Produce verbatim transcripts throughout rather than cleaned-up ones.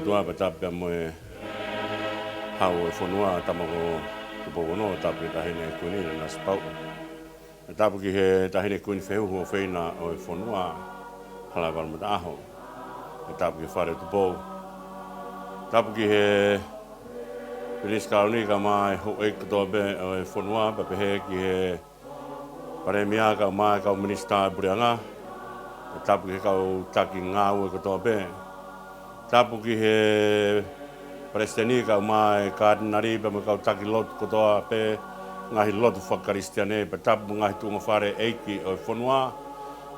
ʻOtua, pea tapu pea mo e Hau ʻo e fonua, tama ko Tupou Ono, tapu ki he Taʻahine Kuini Nanasipauʻu. Pea tapu ki he Taʻahine Kuini Fehuhu ʻofeina ʻo e fonua, Halaevalu Mataʻaho. Pea tapu ki he Fale ʻo Tupou. Tapu ki he Pilinisi Kalauni kae ʻumaʻā e houʻeiki kotoa pē ʻo e fonua, pea pehē ki he Palēmia kae ʻumaʻā e kau Minisitā ʻo e Puleʻanga. Pea tapu ki he kau taki ngāue kotoa pē. Tapu ki he Palesiteni kae ʻumaʻā e Katinali pea mo e kau taki lotu kotoa pē, ngaahi lotu fakakalisitiane, pea tapu mo e ngaahi tuʻunga fale ʻeiki ʻo e fonua.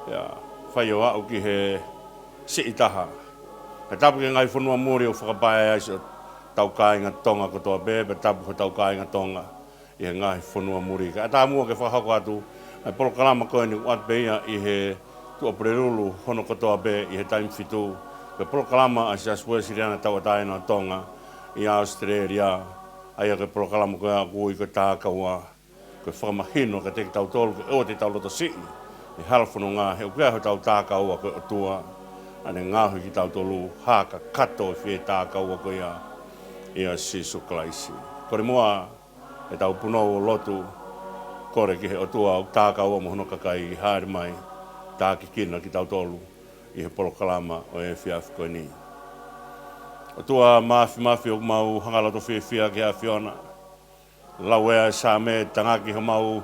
Pea fai ʻo aʻu ki he siʻi taha. Pea tapu ki he ngaahi fonua muli ʻoku fakapae ai siʻotau kāinga Tonga kotoa pē, pea tapu hotau kāinga Tonga ʻi he ngaahi fonua muli. Kae ʻatā muʻa ke fakahoko atu ʻa e polokalama ko eni, ʻoku ʻoatu pē ia ʻi he Tuʻapulelulu hono kotoa pē ʻi he taimi fitu. Ko e polokalama ʻa e Siasi Uēsiliana Tauʻatāina ʻo Tonga ʻi ʻAositelēlia, ʻa ia ko e polokalama ko ia ʻoku ui ko e Tā Kaua. Ko e fakamahino kiate kitautolu ke ʻoua te tau loto siʻi he hala fononga, he ʻoku ʻi ai hotau Tā Kaua ko e ʻOtua, naʻa ne ngaohi kitautolu, hā kakato e fie Tā Kaua ko ia ʻia Sīsū Kalaisi. Kole muʻa ʻetau punou ʻo lotu, kole ki he ʻOtua ʻoku tā kaua mo hono kakai ke hāʻele mai, tākiekina kitautolu ʻi he polokalama ʻo e efiafi ko eni. ʻOtua Māfimafi, ʻoku mau hanga ʻo loto fiefia ki he ʻAfiona. Lau ʻa e Saame, tangaki homau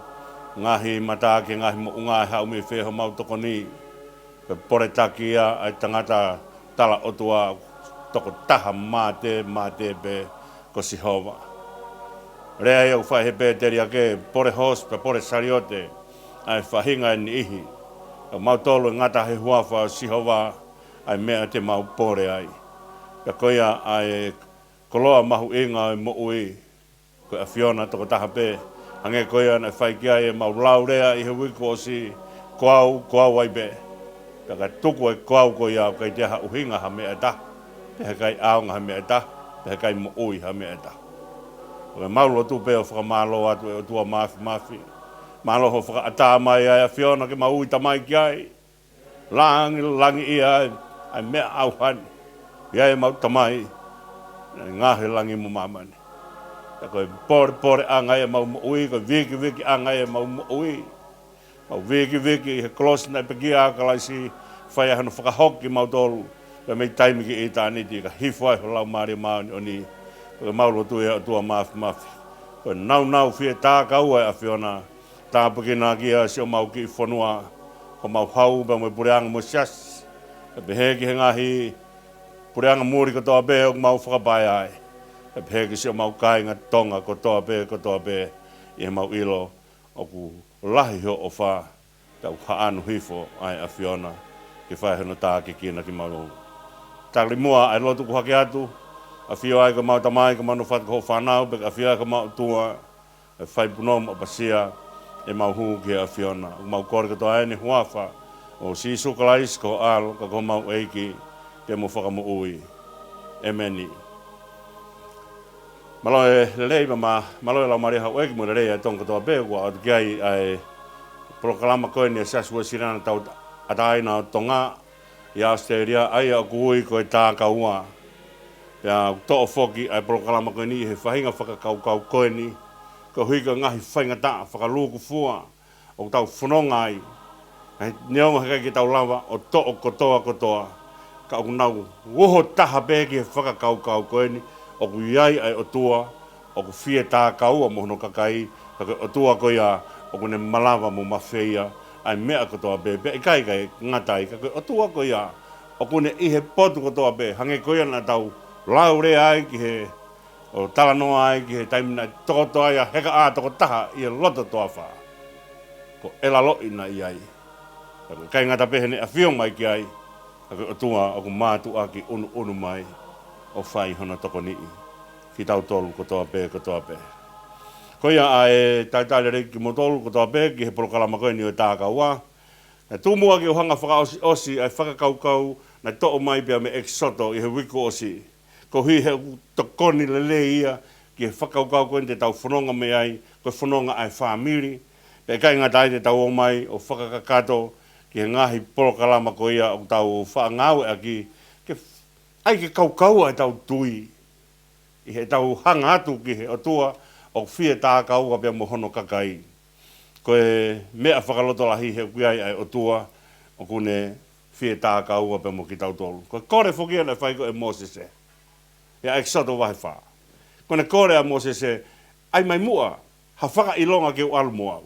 ngaahi mata ki he ngaahi moʻunga, ʻe haʻu mei fē homau tokoni. Ko e poletaki ia ʻa e tangata tala ʻOtua, tokotaha mate, mate pē ko Sihova. Lea ia ʻoku fai ʻe he pēteliake, pole hoosi pea pole saliote ʻa e faʻahinga ʻe niʻihi. Ka mautolu ʻe ngata he huafa ʻo Sihova ʻa e meʻa te mau pole ai. Pea ko ia ʻa e koloa mahuʻinga ʻo e moʻui, ko e ʻAfiona tokotaha pē. Hangē ko ia naʻe fai ki ai ʻemau laulea ʻi he uike kuo ʻosi, ko au, ko au ai pē. Pea ka tuku e ko au ko ia, ʻoku ʻikai toe ʻuhinga ha meʻa ʻe taha, pea heʻikai ʻaonga ha meʻa ʻe taha, pea heʻikai moʻui ha meʻa ʻe taha. Ko ʻemau lotu pē ʻo fakamālō atu, ʻe ʻOtua Māfimafi. Mālō hoʻo fakaʻatā mai ʻa e ʻAfiona ke mau ui tamai ki ai. Langilangiʻia ai ʻa e meʻa ʻauha ni. ʻI ai ʻemau Tamai, naʻe ngaohi langi mo māmani. Pea ko e polepoleʻanga ia ʻemau moʻui, ko e vikivikiʻanga ia ʻemau moʻui. Mau vikiviki ʻi he kolosi naʻe pekia ʻa Kalaisi, fai ai hono fakahoko kimautolu, pea mei taimi ki ʻitāniti, ka hifo ai ho Laumālie Māʻoniʻoni. Ko ʻemau lotu ia, ʻOtua Māfimafi. Ko e nāunau fie tā kaua ʻa e ʻAfiona, tāpuekina ʻaki ia siʻomau kiʻi fonua, ko homau hau pea mo e puleʻanga mo e siasi. Pea pehē ki he ngaahi puleʻanga muli kotoa pē ʻoku mau fakapae ai. Pea pehē ki siʻomau kāinga Tonga kotoa pē, kotoa pē, ʻi heʻemau ʻilo ʻoku lahi hoʻo ʻofa, pea ʻoku haʻanu hifo ʻa e ʻAfiona ke fai hono tākiekina kimautolu. Tali muʻa ʻa e lotu kuo hake atu, ʻafio ai ko homau Tamai, ko homau Fatu, ko hoʻo fānau, pea ʻafio ai ko homau ʻOtua, ʻe fai punou mo ʻapasia ʻemau hū ki he ʻAfiona. ʻOku mau kole kotoa eni huafa ʻo Sīsū Kalaisi ko ho ʻAlo, ka ko homau ʻEiki pea mo Fakamoʻui. ʻEmeni. Mālō e lelei pea mā, mālō e laumālie houʻeiki mo e lelei ʻa e Tonga kotoa pē, kuo ʻoatu ki ai ʻa e polokalama ko eni ʻa e Siasi Uēsiliana Tauʻatāina ʻo Tonga ʻi ʻAositelēlia, ʻa ia ʻoku ui ko e Tā Kaua. Pea ʻoku toʻo foki ʻa e polokalama ko eni ʻi he faʻahinga fakakaukau ko eni, koeʻuhi ko e ngaahi faingataʻa fakalūkufua ʻoku tau fononga ai. He neongo heʻikai ke tau lava ʻo toʻo kotoa kotoa, ka ʻoku nau uho taha pē ki he fakakaukau ko eni, ʻoku ʻi ai ʻa e ʻOtua ʻoku fie tā kaua mo hono kakai, ka ko e ʻOtua ko ia ʻoku ne malava mo mafeia ʻa e meʻa kotoa pē, pea ʻikai ke ngata ai, ka ko e ʻOtua ko ia ʻoku ne ʻi he potu kotoa pē, hangē ko ia naʻa tau laulea ai ki he, ʻo talanoa ai ki he taimi naʻe tokoto ai ʻa Heka ʻa Tokotaha ʻi he loto toafa. Ko ʻElaloʻi naʻe ʻi ai. Ka ʻoku ʻikai ngata pē heʻene ʻafio mai ki ai, ka ko e ʻOtua ʻoku mātuʻaki ʻunuʻunu mai ʻo fai hono tokoniʻi kitautolu kotoa pē, kotoa pē. Ko ia ʻa e talitali lelei kimoutolu kotoa pē ki he polokalama ko eni ʻo e Tā Kaua. Naʻe tuʻu muʻa ke u hanga ʻo fakaʻosiʻosi ʻa e fakakaukau naʻe toʻo mai pea mei ʻEkisoto ʻi he uike kuo ʻosi. Koeʻuhi he ʻoku tokoni lelei ia ki he fakakaukau ko eni te tau fononga mei ai, ko e fononga ʻa e fāmili. Pea ʻikai ngata ai, te tau ō mai ʻo fakakakato ki he ngaahi polokalama ko ia ʻoku tau faʻa ngāueʻaki ke ʻAi ke kaukaua ʻetau tui ʻi heʻetau hanga atu ki he ʻOtua ʻoku fie tākaua pea mo hono kakai. Ko e meʻa fakalotolahi he ʻoku ʻi ai ʻa e ʻOtua ʻoku ne fie tākaua pea mo kitautolu. Ko e kole foki ia naʻe fai ko ē ʻe Mōsese ʻi he ʻEkisoto vahe fā. Ko ʻene kole ʻa Mōsese, ʻai mai muʻa ha fakaʻilonga ke u ʻalu mo au.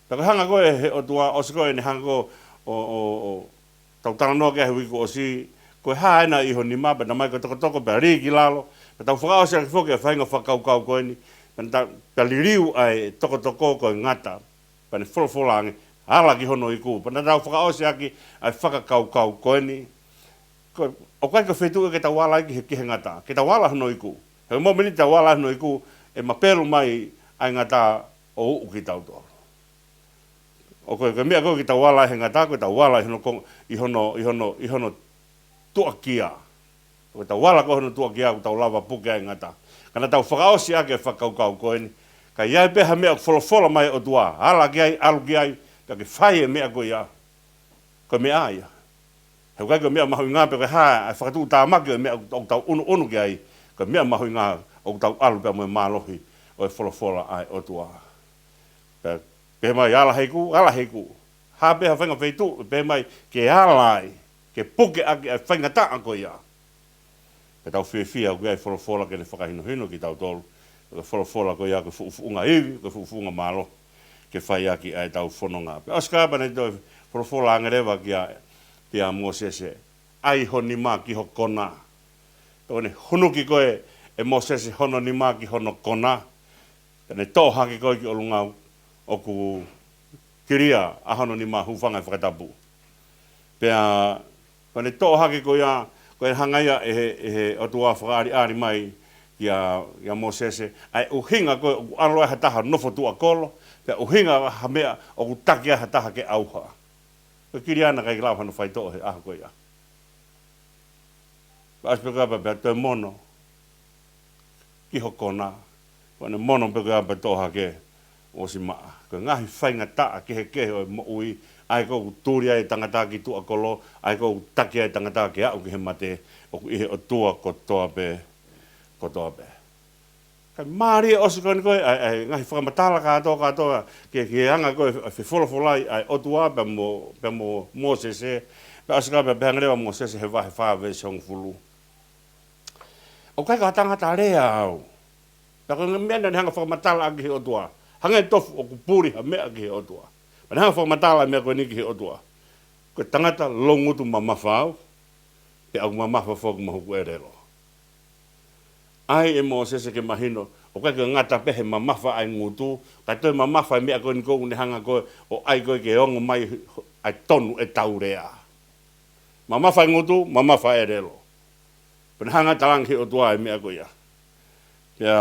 Pea ko e hanga ko ē he ʻOtua, ʻosi ko ē ʻene hanga ko ē ʻo, ʻo, ʻo tau talanoa ki ai he uike kuo ʻosi, ko e hā ena ʻi ho nima, pea naʻe ʻomai ko e tokotoko pea lī ki lalo, pea tau fakaʻosi ʻaki foki ʻa e faʻahinga fakakaukau ko eni, pea ta, pea liliu ʻa e tokotoko ko e ngata, pea ne folofola ange, ala ki hono iku, pea naʻa tau fakaʻosi ʻaki ʻa e fakakaukau ko eni, ko, ʻoku ʻikai ko e feituʻu ia ke tau ala ai ki he, ki he ngata, ke tau ala hono iku. He ʻi he mōmeniti tau ala hono iku, ʻe mapelu mai ʻa e ngata ʻo uʻu kitautolu. ʻO ko e, ko e meʻa ko ē ke tau ala he ngata, ko ʻetau ala ʻi hono kong-, ʻi hono, ʻi hono, ʻi hono tuʻakia. Ko ʻetau ala ko ē hono tuʻakia, ʻoku tau lava puke ai ngata. Ka naʻa tau fakaʻosi ʻaki e fakakaukau ko eni. Ka ʻi ai pē ha meʻa ʻoku folofola mai ʻOtua, ala ki ai, ʻalu ki ai, pea ke fai e meʻa ko ia. Ko e meʻa ia. He ʻoku ʻikai ko e meʻa mahuʻinga pe ko e hā, ʻa e fakatuʻutāmaki ʻo e meʻa ʻoku tau ʻunuʻunu ki ai. Ko e meʻa mahuʻinga ʻoku tau ʻalu pea mo e mālohi ʻo e folofola ʻa e ʻOtua. Pea, pehē mai ala he iku, ala he iku. Hā pē ha faʻahinga feituʻu, pehē mai ke ala ai, ke puke ʻaki ʻa e faingataʻa ko ia. Pea tau fiefia ʻoku ʻi ai e folofola ke ne fakahinohino kitautolu. Ko e folofola ko ia ko e fuʻufuʻunga ivi, ko e fuʻufuʻunga mālohi. Ke fai ʻaki ʻa ʻetau fononga. Pea ʻosi ko ia pea naʻe toe folofola ange leva kia, kia Mōsese. ʻAi ho nima ki ho kona. Pea ʻoku ne hunuki ko ē ʻe Mōsese hono nima ki hono kona. Pea ne toʻo hake ko ē ki ʻolunga ʻoku kilia ʻa hono nima, hūfanga he fakatapu. Pea, pea ne toʻo hake ko ia, ko e hanga ia ʻe he, ʻe he ʻOtua fakaʻaliʻali mai kia, kia Mōsese, ʻa e ʻuhinga ko ē ʻoku ʻalu ai ha taha nofo tuʻakolo, pea ʻuhinga ha meʻa ʻoku taki ai ha taha ke ʻauha. Ko e kilia naʻe ʻikai ke lava hano faitoʻo he ʻaho ko ia. Pea ʻosi pē ko ia pea, pea toe mono ki ho kona. Ko ʻene mono pē ko ia pea toʻo hake, ʻosi maʻa. Ko e ngaahi faingataʻa kehekehe ʻo e moʻui, ʻa ē ʻoku tuli ai e tangata ki tuʻakolo, ʻa ē ʻoku taki ai e tangata ke aʻu ki he mate, ʻoku ʻi he ʻOtua kotoa pē, kotoa pē. Kae mālie ʻosi ko eni ko ē, ʻa e, ʻa e ngaahi fakamatala kātoa, kātoa, ke, ke anga ko ē, ʻa e fefolofolai ʻa e ʻOtua pea mo, pea mo Mōsese, pea ʻosi ko ia pea pehē ange leva ʻa Mōsese he vahe fā veesi hongofulu. ʻOku ʻikai ko ha tangata lea au. Pea ko e meʻa naʻa ne hanga fakamatala ʻaki he ʻOtua. Hangē tofu ʻoku puli ha meʻa ki he ʻOtua. Pea ne hanga fakamatala meʻa ko eni ki he ʻOtua. Ko e tangata loungutu mamafa au, pea ʻoku mamafa foki mo hoku ʻelelo. ʻAi ʻe Mōsese ke mahino, ʻoku ʻikai ke ngata pē he mamafa ʻa e ngutu, kae toe mamafa e meʻa ko eni ʻoku ne hanga ko ē ʻo ʻai ko ē ke ongo mai ʻa e tonu ʻetau lea. Mamafa e ngutu, mamafa e ʻelelo. Pea ne hanga talaange he ʻOtua e meʻa ko ia. Pea,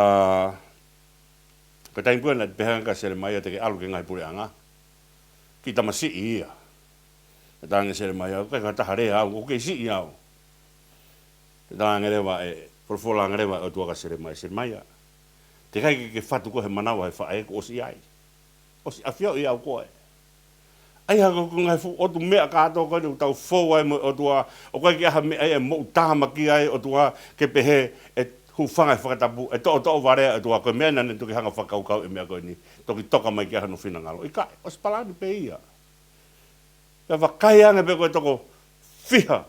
ko e taimi ko ē naʻe pehē ange kia Selemaia te ke ʻalu ki he ngaahi puleʻanga. Kiʻi tamasiʻi ia. Pea talaange ʻe Selemaia, ʻoku ʻikai ko ha taha lea au, ʻoku kei siʻi au. Pea talaange leva ʻe, folofola ange leva ʻe he ʻOtua kia Selemaia, Selemaia. Teʻeki ai ke ke fatu koe he manava ʻo e faʻē kuo ʻosi ʻi ai. ʻOsi ʻafioʻi au koe. ʻAi ha ko e ngaahi fuʻu ʻotu meʻa kātoa ko eni ʻoku tau fou ai mo e ʻOtua, ʻoku ʻikai ke ʻi ai ha meʻa ia ʻe moʻutāmaki ai ʻOtua, ke pehē ʻe hūfanga he fakatapu, ʻe toʻotoʻo valea ʻOtua, ko e meʻa naʻa ne toki hanga fakakaukau e meʻa ko eni, toki toka mai ki ai hono finangalo. ʻIkai, ʻosi palani pē ia. Pea vakai ange pē ko e toko fiha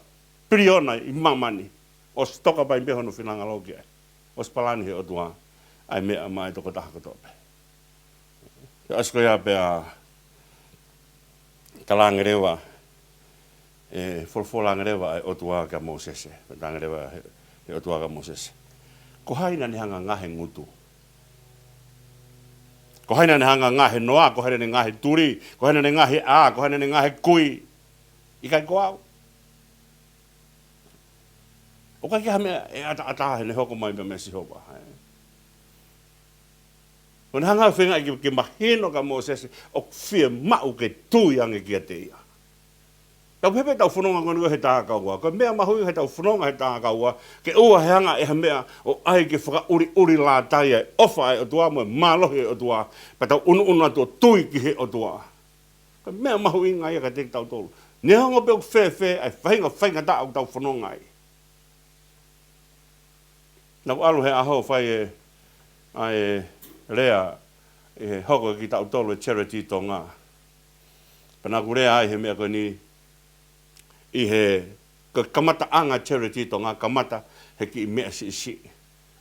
piliona ʻi māmani, ʻosi toka mai pē hono finangalo ki ai. ʻOsi palani he ʻOtua ʻa e meʻa maʻa e tokotaha kotoa pē. Pea ʻosi ko ia pea talaange leva, ʻe folofola ange leva ʻa e ʻOtua kia Mōsese. Pea talaange leva he, he ʻOtua kia Mōsese, ko hai naʻa ne hanga ngaohi e ngutu? Ko hai naʻa ne hanga ngaohi e noa? Ko hai naʻa ne ngaohi e tuli? Ko hai naʻa ne ngaohi e ʻā? Ko hai naʻa ne ngaohi e kui? ʻIkai ko au? ʻOku ʻikai ke ʻi ai ha meʻa ʻe ʻataʻatā heʻene hoko mai mei, mei Sihova, ē? ʻO ne hanga ʻo feinga ke, ke mahino kia Mōsese ʻoku fiemaʻu ke tui ange kiate ia. Tau pehē pē ʻetau fononga ko eni he tākaua. Ko e meʻa mahuʻinga heʻetau fononga he tākaua, ke ʻoua ʻe hanga ʻe ha meʻa ʻo ʻai ke fakaʻuliʻuli lātai ʻa e ʻofa ʻa e ʻOtua mo e mālohi ʻa e ʻOtua, pea tau ʻunuʻunu atu ʻo tui ki he ʻOtua. Ko e meʻa mahuʻinga ia kiate kitautolu. Neongo pe ʻoku fēfē ʻa e faʻahinga faingataʻa ʻoku tau fononga ai. Naʻa ku ʻalu he ʻaho ʻo fai e, ʻa e lea ʻi he hoko kitautolu e Charity Tonga. Pea naʻa ku lea ai he meʻa ko eni ʻi he, ko e kamataʻanga Charity Tonga, kamata he kiʻi meʻa siʻisiʻi.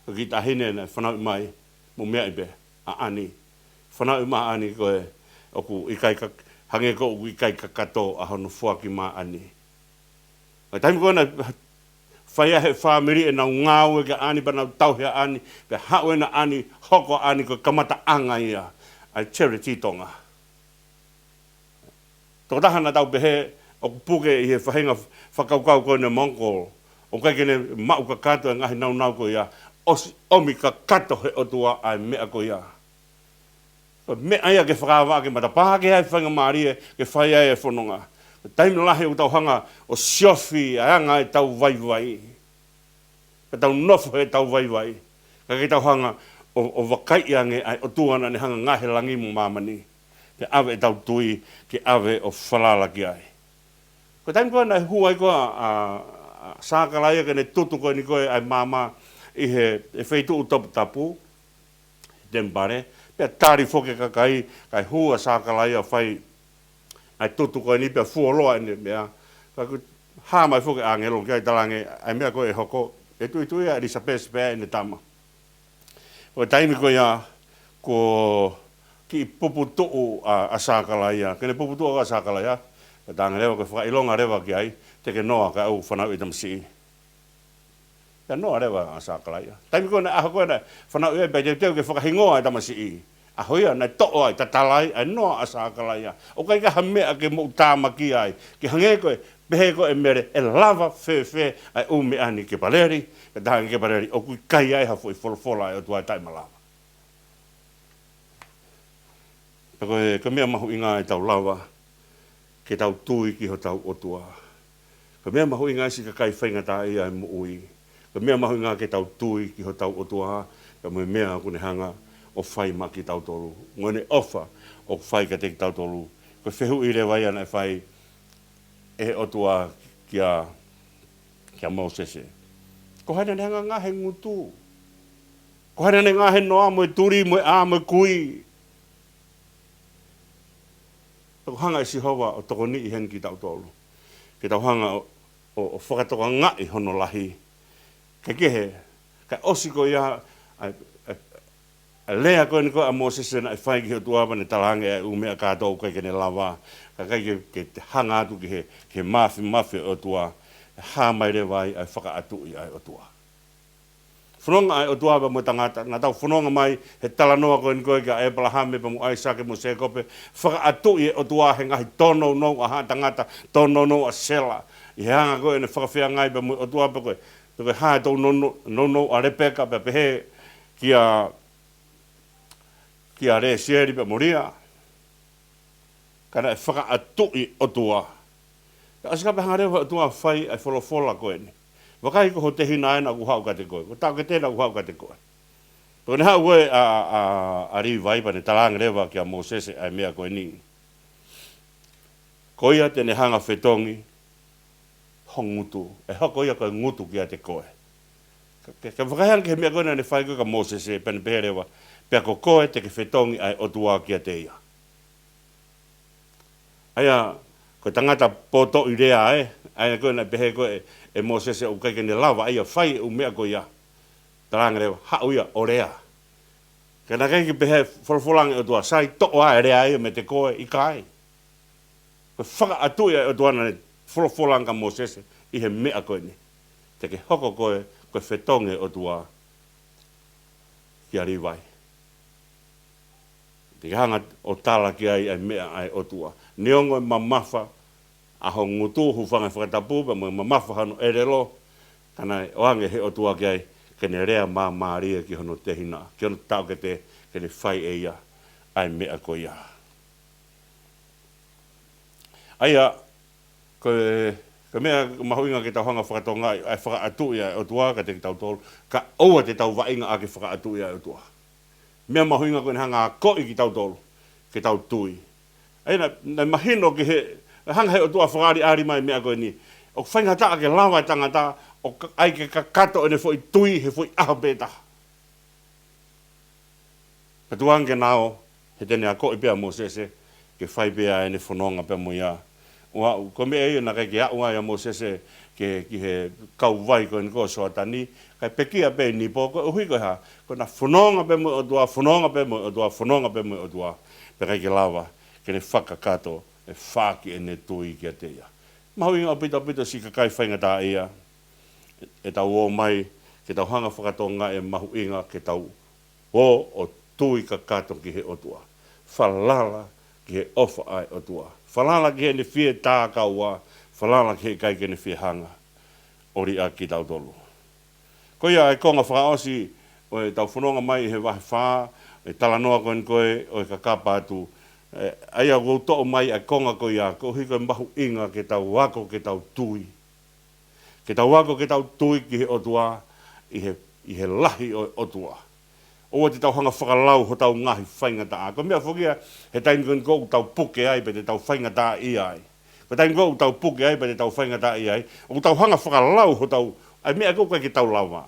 Ko e kiʻi taʻahine naʻe fanauʻi mai, mo meʻa ʻi pē, ʻa ʻAni. Fanauʻi mai ʻa ʻAni ko e, ʻoku ʻikai ka, hangē ko ʻoku ʻikai kakato ʻa hono foaki mai ʻa ʻAni. Ko e taimi ko ē naʻe fai ai he fāmili ʻenau ngāue kia ʻAni, pea nau tauhi ʻa ʻAni, pea haʻu ena ʻa ʻAni, hoko ʻa ʻAni ko e kamataʻanga ia ʻa e Charity Tonga. Tokotaha naʻa tau pehē ʻoku puke ʻi he faʻahinga fakakaukau ko eni ʻa Mongkol, ʻoku ʻikai ke ne maʻu kakato e ngaahi nāunau ko ia, ʻosi ʻomi kakato he ʻOtua ʻa e meʻa ko ia. Ko e meʻa ia ke fakaava ke matapā ke ʻi ai e faingamālie ke fai ai e fononga. Taimi lahi ʻoku tau hanga ʻo siofi ʻa e anga ʻetau vaivai. Pea tau nofo heʻetau vaivai. Ka ʻikai ke tau hanga ʻo, ʻo vakaiʻi ange ʻa e ʻOtua naʻa ne hanga ʻo ngaohi e langi mo māmani. Ke ʻave ʻetau tui, ke ʻave ʻo falala ki ai. Ko e taimi ko ē naʻe hū ai ko ē ʻa, ʻa, ʻa Sakalaia ke ne tutu ko eni ko ē ʻa e maama ʻi he, he feituʻu toputapu, temipale, pea tali foki e kakai, kae hū ʻa Sakalaia ʻo fai ʻa e tutu ko eni pea fuoloa ʻene meʻa. Ka kuo hā mai foki e ʻāngelo ke ʻai talaange ʻa e meʻa ko ē ʻe hoko, ʻe tuitui ʻa ʻIlisapesi pea ʻene tama. Ko e taimi ko ia, kuo kiʻi puputuʻu ʻa, ʻa Sakalaia. Ke ne puputuʻu ʻa Sakalaia, ka talaange leva ko e fakaʻilonga leva ki ai, te ke noa kae ʻoua ʻe fanauʻi e tamasiʻi. Pea noa leva ʻa Sakalaia. Taimi ko ē naʻe ʻaho ko ē naʻe fanauʻi ai pea teuteu ke fakahingoa e tamasiʻi. ʻAho ia naʻe toʻo ai, tatala ai ʻa e noa ʻa Sakalaia. ʻOku ʻikai ha meʻa ke mou tāmaki ai. Ke hangē ko e, pehē ko ē ʻe Mele, ʻe lava fēfē ʻa e ʻū meʻa ni Kepaleli, pea talaange ʻe Kepaleli, ʻoku ʻikai ai ha foʻi folofola ʻa e ʻOtua ʻe taʻemalava. Pea ko e, ko e meʻa mahuʻinga ʻetau lava, ke tau tui ki hotau ʻOtua. Ko e meʻa mahuʻinga siʻi kakai faingataʻaʻia ʻi he moʻui. Ko e meʻa mahuʻinga ke tau tui ki hotau ʻOtua, pea mo e meʻa ʻoku ne hanga ʻo fai maʻa kitautolu. Mo ʻene ʻofa ʻoku fai kiate kitautolu. Ko e fehuʻi leva ia naʻe fai ʻe he ʻOtua kia, kia Mōsese. Ko hai naʻa ne hanga ʻo ngaohi e ngutu? Ko hai naʻa ne ngaohi e noa mo e tuli mo e ʻā mo e kui? Pea ʻoku hanga ʻe Sihova ʻo tokoniʻi heni kitautolu. Ke tau hanga ʻo, ʻo, ʻo fakatokangaʻi hono lahi. Kae kehe, kae ʻosi ko ia ʻa, ʻa, ʻa e lea ko eni ko ē ʻa Mōsese naʻe fai ki he ʻOtua pea ne talaange ʻa e ʻū meʻa kātoa ʻoku ʻikai ke ne lava. Ka ʻikai ke, ke te hanga atu ki he, ki he māfimafi ʻo e ʻOtua. ʻE hā mai leva ai ʻa e fakaʻatuʻi ʻa e ʻOtua. Fononga ʻa e ʻOtua pea mo e tangata, naʻa tau fononga mai he talanoa ko eni ko ē kia ʻĒpalahame pea mo ʻAisake mo Sēkope, fakaʻatuʻi ʻe he ʻOtua he ngaahi tōnounou ʻa haʻa tangata, tōnounou ʻa Sela. ʻI he anga ko ē ʻene fakafeangai pea mo e ʻOtua pea ko e, pea ko e hā e tōnounou, nounou ʻa Lepeka pea pehē kia, kia Lesieli pea mo Lia. Ka naʻe fakaʻatuʻi ʻe he ʻOtua. Ka ʻosi ka pē hanga leva ʻe he ʻOtua ʻo fai ʻa e folofola ko eni. Vakai ko ho tehina ena ʻoku haʻu kiate koe. Ko taʻokete ena ʻoku haʻu kiate koe. Pea ko ʻene haʻu ko ē ʻa, ʻa, ʻa Līvai pea ne talaange leva kia Mōsese ʻa e meʻa ko eni. Ko ia te ne hanga ʻo fetongi ho ngutu. ʻE hoko ia ko e ngutu kiate koe. Ka, ka, ka vakai ange ki he meʻa ko ē naʻa ne fai ko ē kia Mōsese, pea ne pehē leva, pea ko koe te ke fetongi ʻa e ʻOtua kiate ia. ʻA ia, ko e tangata poto ʻi lea ē, ʻa ia ko ē naʻe pehē ko ē ʻe, ʻe Mōsese ʻoku ʻikai ke ne lava ʻa ia ʻo fai e ʻū meʻa ko ia. Talaange leva, haʻu ia ʻo lea. Ka naʻe ʻikai ke pehē folofola ange ʻe he ʻOtua, sai toʻo ā e lea ia meiate koe, ʻikai. Ko e fakaʻatuʻi ʻa e ʻOtua naʻa ne folofola ange kia Mōsese ʻi he meʻa ko eni. Te ke hoko koe, ko e fetongi ʻe he ʻOtua kia Līvai. Te ke hanga ʻo tala ki ai ʻa e meʻa ʻa e ʻOtua. Neongo e mamafa ʻa ho ngutu, hūfanga he fakatapu, pea mo e mamafa hono ʻelelo, ka naʻe ʻoange ʻe he ʻOtua ki ai, ke ne lea māmālie ki hono tehina, ki hono taʻokete, ke ne fai ʻe ia ʻa e meʻa ko ia. ʻA ia, ko e, ko e meʻa mahuʻinga ke tau hanga ʻo fakatokangaʻi, ʻa e fakaʻatuʻi ʻa e ʻOtua kiate kitautolu, kae ʻoua te tau vaʻinga ʻaki e fakaʻatuʻi ʻa e ʻOtua. Meʻa mahuʻinga ko ʻene hanga ʻo akoʻi kitautolu, ke tau tui. ʻA ia naʻe, naʻe mahino ki he, hanga ʻe he ʻOtua ʻo fakaʻaliʻali mai e meʻa ko eni. ʻOku faingataʻa ke lava e tangata ʻo ka-, ʻai ke kakato ʻene foʻi tui he foʻi ʻaho pē taha. Ka tuku ange ke na ō, he te ne akoʻi pē ʻa Mōsese ke fai pē ʻa ʻene fononga pē mo ia. ʻO aʻu, ko e meʻa ia naʻe ʻikai ke aʻu ai ʻa Mōsese ke, ki he kauvai ko eni ko Soatani, kae pekia pē ʻi Nipo, koeʻuhi ko e hā, ko ʻena fononga pē mo e ʻOtua, fononga pē mo e ʻOtua, fononga pē mo e ʻOtua, pea ʻikai ke lava ke ne fakakakato ʻe faʻaki ʻene tui kiate ia. Mahuʻinga ʻaupito ʻaupito siʻi kakai faingataʻaʻia, ʻetau ō mai, ke tau hanga fakatokangaʻi e mahuʻinga ke tau ō ʻo tui kakato ki he ʻOtua. Falala ki he ʻofa ʻa e ʻOtua. Falala ki heʻene fie tākaua, falala ki he ʻikai ke ne fie hanga ʻo liʻaki kitautolu. Ko ia e konga fakaʻosi ʻo ʻetau fononga mai he vahe fā, e talanoa ko eni ko ē ʻo e kakapa atu. ʻE, ʻa ia ʻoku ou toʻo mai ʻa e konga ko ia, koeʻuhi ko e mahuʻinga ke tau ako ke tau tui. Ke tau ako ke tau tui ki he ʻOtua, ʻi he, ʻi he lahi ʻo e ʻOtua. ʻOua te tau hanga fakalau hotau ngaahi faingataʻa. Ko e meʻa foki ia, he taimi ko eni ʻoku tau puke ai, pea te tau faingataʻaʻia ai. Ko e taimi ko ē ʻoku tau puke ai, pea te tau faingataʻaʻia ai, ʻoku tau hanga fakalau hotau, ʻa e meʻa ʻoku ʻikai ke tau lava.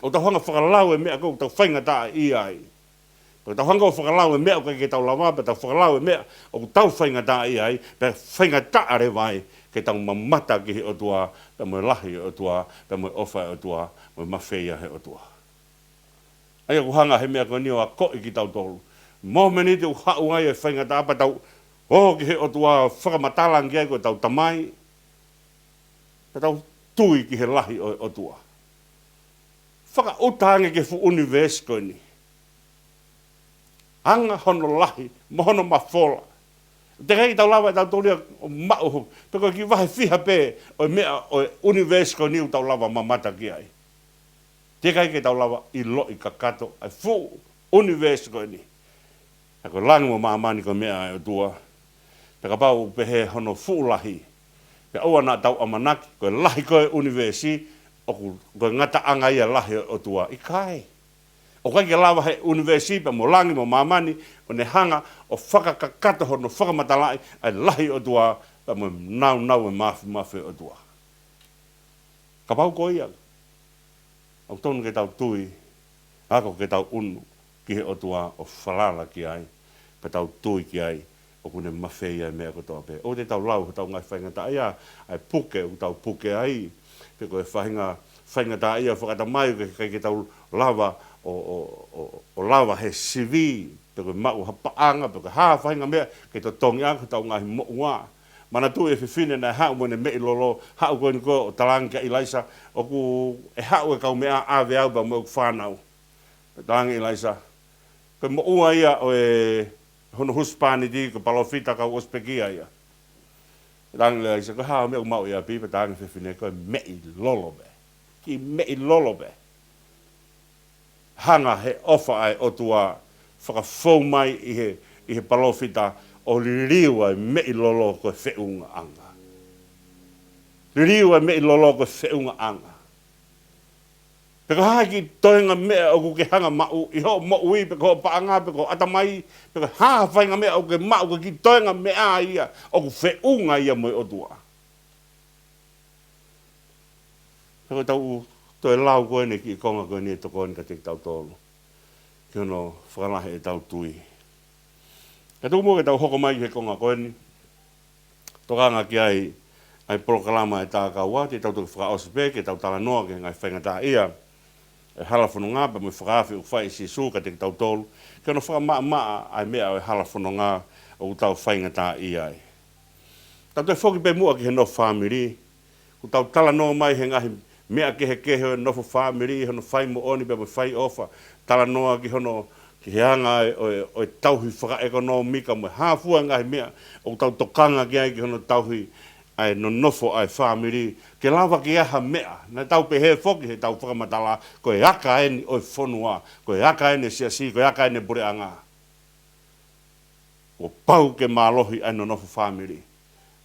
ʻOku tau hanga fakalau e meʻa ʻoku tau faingataʻaʻia ai. Pea tau hanga ʻo fakalau e meʻa ʻoku ʻikai ke tau lava, pea tau fakalau e meʻa ʻoku tau faingataʻaʻia ai, pea faingataʻa leva ai ke tau mamata ki he ʻOtua, pea mo e lahi ʻo e ʻOtua, pea mo e ʻofa ʻa e ʻOtua, mo e mafeia ʻa e ʻOtua. ʻA ia ʻoku hanga he meʻa ko eni ʻo akoʻi kitautolu. Mōmeniti ʻoku haʻu ai e faingataʻa, pea tau ō ki he ʻOtua, fakamatala ange ki ai ko ʻetau Tamai, pea tau tui ki he lahi ʻo e ʻOtua. Fakaʻuta ange ki he fuʻu ʻunivēsi ko eni. Anga hono lahi, mo hono mafola. Teʻeki ai ke tau lava ʻe tautolu ia ʻo maʻu, pe ko e kiʻi vahe fiha pē ʻo e meʻa ʻo e ʻunivēsi ko eni ʻoku tau lava mamata ki ai. Teʻeki ai ke tau lava ʻiloʻi kakato ʻa e fuʻu ʻunivēsi ko eni. He ko e langi mo māmani ko e meʻa ʻa e ʻOtua. Pea kapau ʻoku pehē hono fuʻu lahi, pea ʻoua naʻa tau ʻamanaki ko e lahi ko ē ʻunivēsi, ʻoku, ko e ngataʻanga ia lahi ʻo e ʻOtua. ʻIkai. ʻOku ʻikai ke lava he ʻunivēsi pea mo langi mo māmani ʻo ne hanga ʻo fakakakato hono fakamatalaʻi ʻa e lahi ʻo e ʻOtua, pea mo e nāunau e māfimafi ʻo e ʻOtua. Kapau ko ia, ʻoku tonu ke tau tui, ako ke tau ʻunu ki he ʻOtua ʻo falala ki ai, pea tau tui ki ai, ʻoku ne mafeia e meʻa kotoa pē. ʻOua te tau lau hotau ngaahi faingataʻaʻia, ʻa e puke ʻoku tau puke ai, pe ko e faʻahinga faingataʻaʻia fakatamai ʻoku ʻikai ke tau lava ʻo, ʻo, ʻo, ʻo lava he sivi, pe ko e maʻu ha paʻanga, pe ko e hā faʻahinga meʻa ke totongi ʻaki hotau ngaahi moʻua. Manatuʻi e fefine naʻe haʻu mo ʻene meʻi lolo, haʻu ko eni ko ē ʻo talaange kia ʻIlaisa, ʻoku, ʻe haʻu e kaumeʻa ʻave au pea mo ʻeku fānau. Talaange ʻe ʻIlaisa, ko e moʻua ia ʻo e hono husepāniti, ko e palōfita kuo ʻosi pekia ia. Talaange ʻe ʻIlaisa, ko e hā e meʻa ʻoku maʻu ʻi ʻapi? Pea talaange ʻe he fefine, ko e meʻi lolo pē. Kiʻi meʻi lolo pē. Hanga he ʻofa ʻa e ʻOtua fakafou mai ʻi he, ʻi he palōfita ʻo liliu ʻa e meʻi lolo ko e feʻungaʻanga. Liliu ʻa e meʻi lolo ko e feʻungaʻanga. Pe ko e hā e kiʻi toenga meʻa ʻoku ke hanga maʻu ʻi hoʻo moʻui, pe ko hoʻo paʻanga, pe ko hoʻo ʻatamai, pe ko e hā faʻahinga meʻa ʻoku ke maʻu, ko e kiʻi toenga meʻa ia ʻoku feʻunga ia mo e ʻOtua. Pea ko ʻetau toe lau ko eni kiʻi konga ko eni ʻe tokoni kiate kitautolu ki hono fakalahi ʻetau tui. Ka tuku muʻa ke tau hoko mai ki he konga ko eni, tokanga ki ai ʻa e polokalama ʻa e tākaua, te tau toki fakaʻosi pē ke tau talanoa ki he ngaahi faingataʻaʻia ʻo e hala fononga pea mo e fakaafe ʻoku fai ʻe Sīsū kiate kitautolu, ki hono fakamaʻamaʻa ʻa e meʻa ʻo e hala fononga ʻoku tau faingataʻaʻia ai. Tau toe foki pē muʻa ki he nofo fāmili. ʻOku tau talanoa mai he ngaahi meʻa kehekehe ʻo e nofo fāmili, hono fai moʻoni pea mo e fai ʻofa. Talanoa ki hono, ki he anga ʻo e, ʻo e, ʻo e tauhi fakaʻekonōmika mo e hā fua e ngaahi meʻa ʻoku tau tokanga ki ai ki hono tauhi ʻa e nonofo ʻa e fāmili. Ke lava ke ʻi ai ha meʻa, naʻa tau pehē foki heʻetau fakamatala, ko e aka eni ʻo e fonua, ko e aka eni e siasi, ko e aka eni e puleʻanga. Kuo pau ke mālohi ʻa e nonofo fāmili.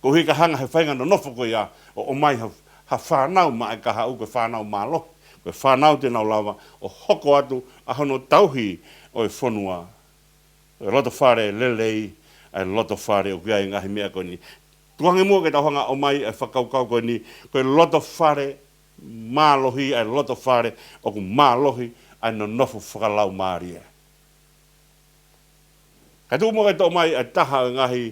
Koeʻuhi ka hanga he faʻahinga nonofo ko ia ʻo ʻomai ha, ha fānau maʻa e kahaʻu ko e fānau mālohi, ko e fānau te nau lava ʻo hoko atu ʻa hono tauhi ʻo e fonua. Ko e loto fale lelei, ʻa e loto fale ʻoku ʻi ai e ngaahi meʻa ko eni. Tuku ange muʻa ke tau hanga ʻo ʻomai e fakakaukau ko eni, ko e loto fale mālohi ʻa e loto fale, ʻoku mālohi ʻa e nonofo fakalaumālie. Ka tuku muʻa ke toʻo mai ʻa e taha ʻo e ngaahi,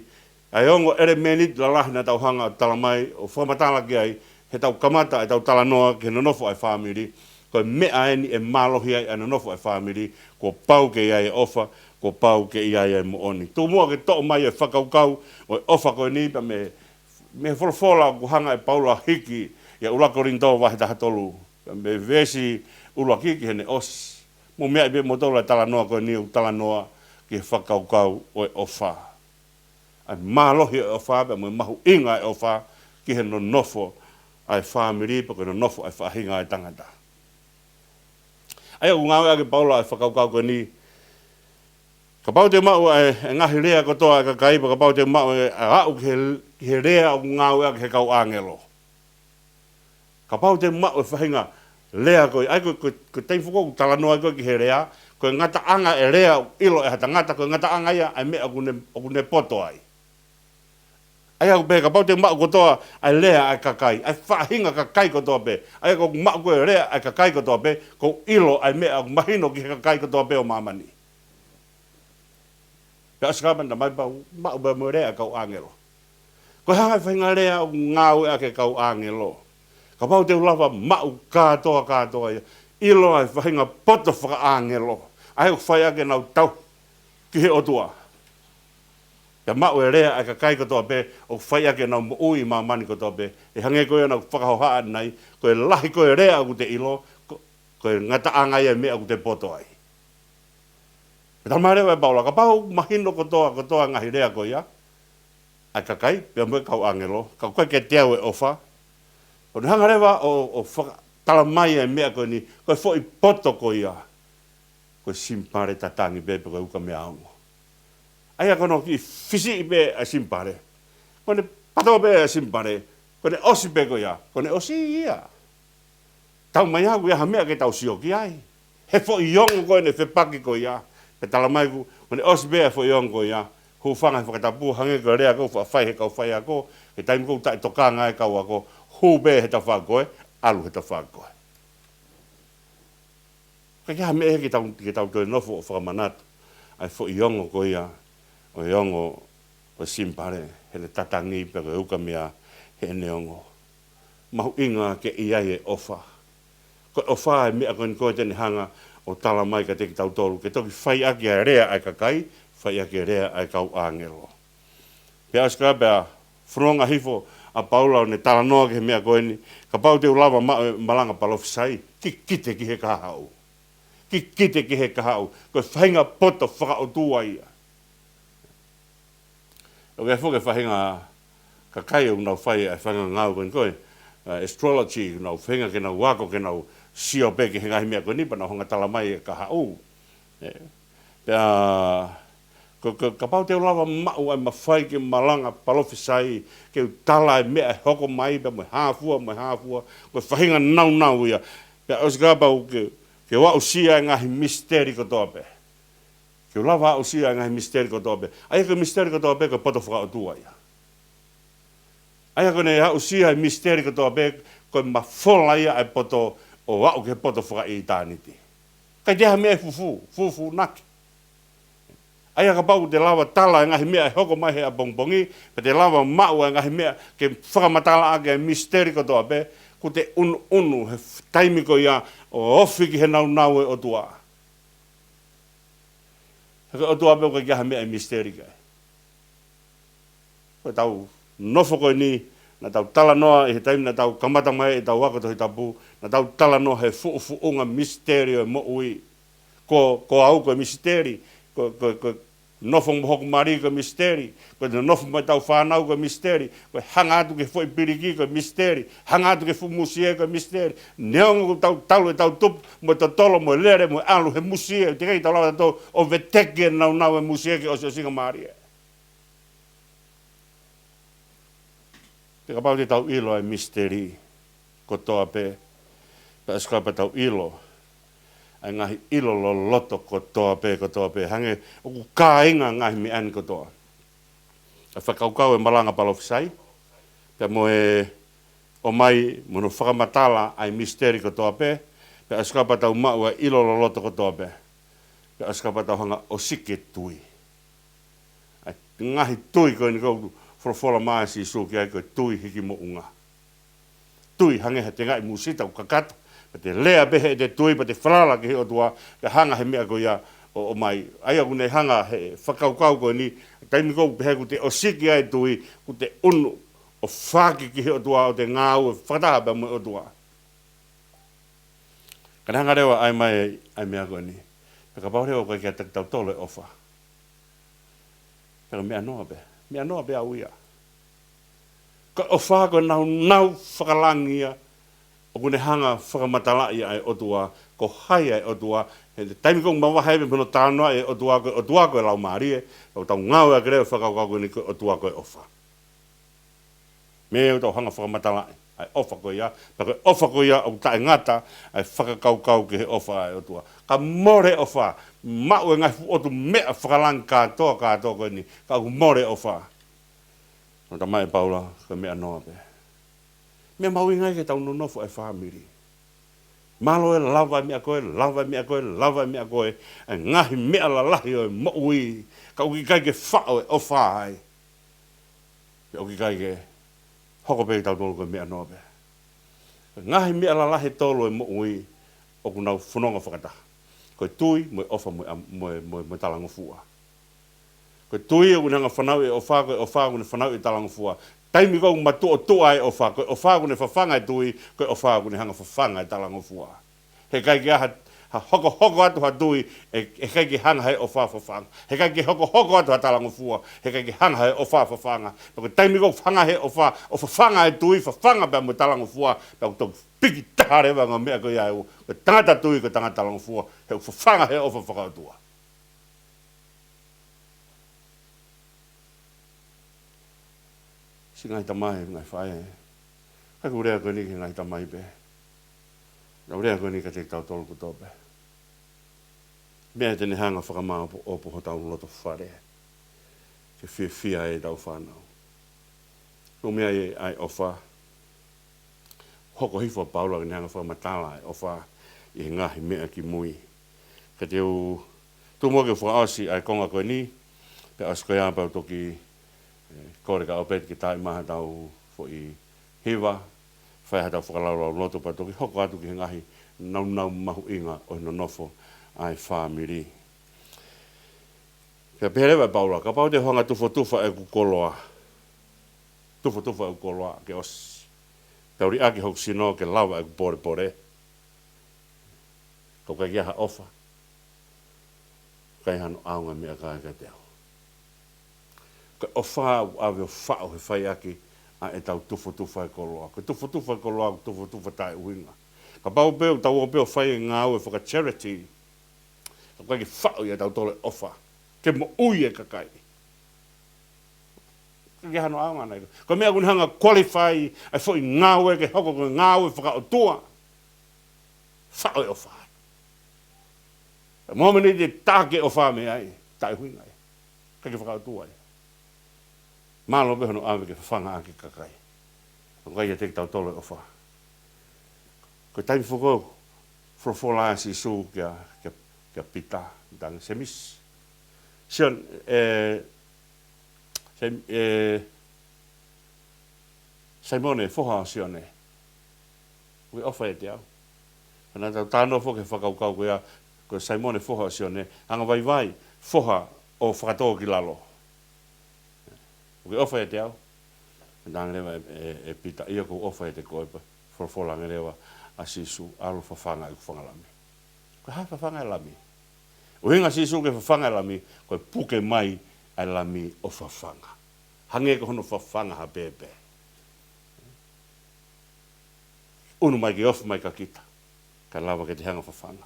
ʻa e ongo ʻelemēniti lalahi naʻa tau hanga ʻo tala mai ʻo fakamatala ki ai, heʻetau kamata ʻetau talanoa ki he nonofo ʻa e fāmili, ko e meʻa eni ʻe mālohi ai ʻa e nonofo ʻa e fāmili, kuo pau ke ʻi ai e ʻofa, kuo pau ke ʻi ai e moʻoni. Tuku muʻa ke toʻo mai e fakakaukau ʻo e ʻofa ko eni pea mei, mei he folofola ʻoku hanga ʻe Paula ʻo hiki ʻi he ʻuluaki Kolinitō vahe taha tolu, pea mei he veesi ʻuluaki ki heʻene ʻosi. Mou meaʻi pē moutolu ʻa e talanoa ko eni ʻoku talanoa ki he fakakaukau ʻo e ʻofa. ʻA e mālohi ʻo e ʻofa pea mo e mahuʻinga ʻo e ʻofa ki he nonofo ʻa e fāmili pea ko e nonofo ʻa e faʻahinga ʻo e tangata. ʻA ia ʻoku ngāueʻaki ʻe Paula ʻa e fakakaukau ko eni. Kapau te u maʻu ʻa e, ʻa e ngaahi lea kotoa ʻa e kakai, pea kapau te u maʻu ʻa e, ʻa e aʻu ki he, ki he lea ʻoku ngāueʻaki ʻe he kau ʻāngelo. Kapau te u maʻu e faʻahinga lea ko ia, ʻa ia ko, ko, ko e taimi foki ʻoku talanoa ai ko ē ki he lea, ko e ngataʻanga e lea ʻoku ʻilo ʻe ha tangata, ko e ngataʻanga ia ʻa e meʻa ʻoku ne, ʻoku ne poto ai. ʻA ia ʻoku pehē kapau te u maʻu kotoa ʻa e lea ʻa e kakai, ʻa e faʻahinga kakai kotoa pē. ʻA ia ʻoku ou maʻu ko ē lea ʻa e kakai kotoa pē, ʻoku ou ʻilo ʻa e meʻa ʻoku mahino ki he kakai kotoa pē ʻo māmani. Pea ʻosi ka panda mai pau, maʻu pē mo e lea ʻa e kau ʻāngelo. Ko e hā e faʻahinga lea ʻoku ngāueʻaki ʻe he kau ʻāngelo? Kapau te u lava maʻu kātoa, kātoa ia, ʻilo ʻa e faʻahinga poto fakaʻāngelo, ʻa ia ʻoku fai ʻaki ʻenau tauhi ki he ʻOtua. Pea maʻu e lea ʻa e kakai kotoa pē, ʻoku fai ʻaki ʻenau moʻui ʻi māmani kotoa pē. ʻE hangē ko ia naʻa ku fakahohaʻa ʻanenai, ko e lahi ko ē lea ʻoku te ʻilo, ko, ko e ngataʻanga ia e meʻa ʻoku te poto ai. Pea tala mai leva ʻe Paula, kapau mahino kotoa, kotoa ngaahi lea ko ia ʻa e kakai, pea mo e kau ʻāngelo, ka ʻoku ʻikai ke teau e ʻofa, ʻoku ne hanga leva ʻo, ʻo fakatala mai e meʻa ko eni, ko e foʻi poto ko ia, ko e simipale tatangi pē, pe ko e ukamea ongo. ʻA ia ko hono kiʻi fisiʻi pē ʻa e simipale. Ko ʻene pato pē ʻa e simipale, ko ʻene ʻosi pē ko ia, ko ʻene ʻosi ia. Tau mai au ia ha meʻa ke tau sio ki ai. He foʻi ongo ko ē naʻe fepaki ko ia. Pea tala mai ko ʻene ʻosi pē ʻa e foʻi ongo ko ia, hūfanga he fakatapu, hangē ko e lea ko ē ʻoku faʻa fai ʻe he kau faiako, he taimi ko ē ʻoku taʻetokanga ai e kau ako, hū pē he tafaʻaki ko ē, ʻalu he tafaʻaki ko ē. Ka ʻikai ha meʻa ia ke tau, ke tau toe nofo ʻo fakamanatu ʻa e foʻi ongo ko ia, ʻo e ongo ʻo e simipale, heʻene tatangi pea ko e ukamea heʻene ongo. Mahuʻinga ke ʻi ai e ʻofa. Ko e ʻofa e meʻa ko eni ko ē te ne hanga ʻo tala mai kiate kitautolu, ke toki fai ʻaki ʻa e lea ʻa e kakai, fai ʻaki e lea ʻa e kau ʻāngelo. Pea ʻosi ko ia pea fononga hifo ʻa Paula ʻo ne talanoa ki he meʻa ko eni, kapau te u lava maʻu e malanga palofisai, kikite ki he kahaʻu. Kikite ki he kahaʻu, ko e faʻahinga poto fakaʻotua ia. ʻOku ʻi ai foki e faʻahinga kakai ʻoku nau fai ʻa e faʻahinga ngāue ko eni ko e, ʻa e astrology, ʻoku nau feinga ke nau ako, ke nau sio pē ki he ngaahi meʻa ko eni, pea nau hanga tala mai e kahaʻu. ʻE, pea, ko, ko, kapau te u lava maʻu ʻa e mafai ke malanga palofisai, ke u tala e meʻa ʻe hoko mai, pea mo e hā fua, mo e hā fua, ko e faʻahinga nāunau ia. Pea ʻosi ka pau ke, ke u aʻusia e ngaahi misiteli kotoa pē. Ke u lava aʻusia e ngaahi misiteli kotoa pē. ʻA ia ko e misiteli kotoa pē, ko e poto fakaʻotua ia. ʻA ia ko ʻene aʻusia e misiteli kotoa pē, ko e mafola ia e poto ʻo aʻu ki he poto fakaʻitāniti. ʻIkai toe ha meʻa ʻe fufū, fufūnaki. ʻA ia kapau te lava tala e ngaahi meʻa ʻe hoko mai he ʻapongipongi, pea te lava maʻu e ngaahi meʻa ke fakamatala ʻaki e misiteli kotoa pē, kuo te ʻunuʻunu he f-, taimi ko ia ʻo ofi ki he nāunau e ʻOtua. He ko e ʻOtua pē ʻoku ʻikai ha meʻa ʻe misiteli ki ai. Ko ʻetau nofo ko eni, naʻa tau talanoa ʻi he taimi naʻa tau kamata mai ʻetau ako Tohi Tapu, naʻa tau talanoa he fuʻufuʻunga misiteli ʻo e moʻui. Ko, ko au ko e misiteli, ko, ko, ko e nofo mo hoku mali ko e misiteli, ko e nofo mo ʻetau fānau ko e misiteli, ko e hanga atu ki he foʻi piliki ko e misiteli, hanga atu ki he fuʻu musie ko e misiteli. Neongo ʻoku tau talu ʻetau tupu, mo e totolo, mo e lele, mo e ʻalu he musie, teʻeki ai ke tau lava ʻo veteki e nāunau e musie ki he ʻosiʻosingamālie. Pea kapau te tau ʻilo e misiteli kotoa pē, pea ʻosi ka pea tau ʻilo ʻa e ngaahi ʻilo loloto kotoa pē, kotoa pē, hangē ʻoku kāinga ngaahi meʻa ni kotoa. ʻA e fakakaukau e malanga palofisai, pea mo e ʻomai mo hono fakamatala ʻa e misiteli kotoa pē, pea ʻosi kapau tau maʻu ʻa e ʻilo loloto kotoa pē, pea ʻosi kapau tau hanga ʻo ʻosiki e tui. ʻA e ngaahi tui ko eni ʻoku folofola mai ʻa Sīsū ki ai ko e tui hiki moʻunga. Tui hangē ha tengaʻi musita ʻoku kakato, pea te lea pē heʻete tui, pea te falala ki he ʻOtua, pea hanga he meʻa ko ia ʻo, ʻo ʻomai. ʻA ia ʻoku ne hanga he fakakaukau ko eni, taimi ʻoku pehē ʻoku te ʻosiki ai e tui, ʻoku te ʻunu ʻo faki ki he ʻOtua ʻo te ngāue fakataha pea mo e ʻOtua. Ka ne hanga leva ʻai mai ʻa e meʻa ko eni. Pea kapau leva ʻoku ʻikai ke ʻiate kitautolu e ʻofa, pea ko e meʻa noa pē. Meʻa noa pē ʻaʻau ia. Ko e ʻofa ko e naunau fakalangi ia ʻoku ne hanga fakamatalaʻi ʻa e ʻOtua, ko hai ʻa e ʻOtua, he taimi ʻoku mavahe ai pē mei hono talanoaʻi e ʻOtua ko e ʻOtua ko e Laumālie, ʻoku tau ngāueʻaki leva e fakakaukau ko eni ko e ʻOtua ko e ʻofa. Meʻa ʻoku tau hanga fakamatalaʻi ʻa e ʻofa ko ia, pea ko e ʻofa ko ia ʻoku taʻengata ʻa e fakakaukau ki he ʻofa ʻa e ʻOtua. Ka mole ʻofa, maʻu e ngaahi fuʻu ʻotu meʻa fakalangi kātoa, kātoa ko eni, ka ʻoku mole ʻofa. Naʻe talamai ʻe Paula, ko e meʻa noa pē. Meʻa mahuʻinga ia ke tau nonofo ʻa e fāmili. Mālō e lava e meʻa ko ē, lava e meʻa ko ē, lava e meʻa ko ē, ʻa e ngaahi meʻa lalahi ʻo e moʻui, ka ʻoku ʻikai ke faʻo e ʻofa ai. Pea ʻoku ʻikai ke hoko pē kitautolu ko e meʻa noa pē. Ngaahi meʻa lalahi ʻe tolu ʻo e moʻui ʻoku nau fononga fakataha. Ko e tui, mo e ʻofa, mo e am-, mo e, mo e, mo e talangofua. Ko e tui ʻoku ne hanga fanauʻi e ʻofa, ko e ʻofa ʻoku ne fanauʻi e talangofua. Taimi ʻoku matuʻotuʻa e ʻofa, ko e ʻofa ʻoku ne fafanga e tui, ko e ʻofa ʻoku ne hanga fafanga e talangofua. Heʻikai ke ʻi ai ha, ha hokohoko atu ha tui, ʻe, ʻe ʻikai ke hanga he ʻofa fafanga. Heʻikai ke hokohoko atu ha talangofua, heʻikai ke hanga he ʻofa fafanga. Pea ko e taimi ʻoku fafanga he ʻofa, ʻo fafanga e tui, fafanga pea mo e talangofua, pea ʻoku toki piki taha leva e ngaahi meʻa ko ia ʻe ua, ko e tangata tui, ko e tangata talangofua, he ʻoku fafanga he ʻofa fakaʻotua. Siʻi ngaahi tamai, ngaahi faʻē. ʻIkai ke u lea ko eni ki he ngaahi tamai pē. Naʻa ku lea ko eni kiate kitautolu kotoa pē. Meʻa te ne hanga fakamaʻopoʻopo hotau loto fale. Ke fiefia ai ʻetau fānau. Ko e meʻa ia ʻa e ʻofa. Hoko hifo ʻa Paula ke ne hanga fakamatala e ʻofa ʻi he ngaahi meʻa ki mui. Ka te u tuku muʻa ke u fakaʻosi ʻa e konga ko eni, pea ʻosi ko ia pea u toki, ē, kole kia ʻOpeti ke tā mai haʻatau foʻi hiva, fai haʻatau fakalaulauloto pea toki hoko atu ki he ngaahi naunau mahuʻinga ʻo e nonofo ʻa e fāmili. Pea pehē leva ʻe Paula, kapau te u hanga tufotufa ʻeku koloa. Tufotufa ʻeku koloa ke ʻosi. Pea u liʻaki hoku sino ke lava ʻeku polepole. Ka ʻoku ʻikai ke ʻi ai ha ʻofa, ʻikai hano ʻaonga e meʻa ko ia kiate au. Ko e ʻofa ʻoku ʻave ʻo faʻo he fai ʻaki ʻa ʻetau tufotufa e koloa. Ko e tufotufa e koloa, ko e tufotufa taʻeʻuhinga. Kapau pē ʻoku tau ō pē ʻo fai e ngāue faka-charity, ka ʻoku ʻikai ke faʻo ia ʻia tautolu e ʻofa ke moʻui e kakai, ʻikai ke hano ʻaonga ia. Ko e meʻa ʻoku ne hanga qualify ʻa e foʻi ngāue ke hoko ko e ngāue fakaʻotua, faʻo e ʻofa. Mōmeniti te ke ʻofa mei ai, taʻeʻuhinga ia. ʻIkai ke fakaʻotua ia. Mālō pē hono ʻave ke fafanga ʻaki e kakai. ʻOku ʻikai ʻiate kitautolu e ʻofa. Ko e taimi foki ʻoku folofola ai ʻa Sīsū kia, kia, kia Pita, tangi Sēmisi. Sione, ē, Sēm-, ē, Saimone, foha ʻo Sione. ʻOku ke ʻofa ʻiate au? Ka naʻa tau talanoa foki he fakakaukau ko ia, ko Saimone foha ʻo Sione, anga vaivai, foha ʻo fakatōkilalo. ʻOku ke ʻofa ʻiate au? Talaange leva ʻe, ʻe, ʻe Pita, ʻio ʻoku ou ʻofa ʻiate koe, pea folofola ange leva ʻa Sīsū, ʻalu ʻo fafanga ʻeku fanga lami. Ko e hā e fafanga e lami? ʻUhinga ʻa Sīsū ki he fafanga e lami, ko e puke mai ʻa e lami ʻo fafanga. Hangē ko hono fafanga ha pēpē. ʻUnu mai ke ofi mai kia kita, kae lava ke te hanga fafanga.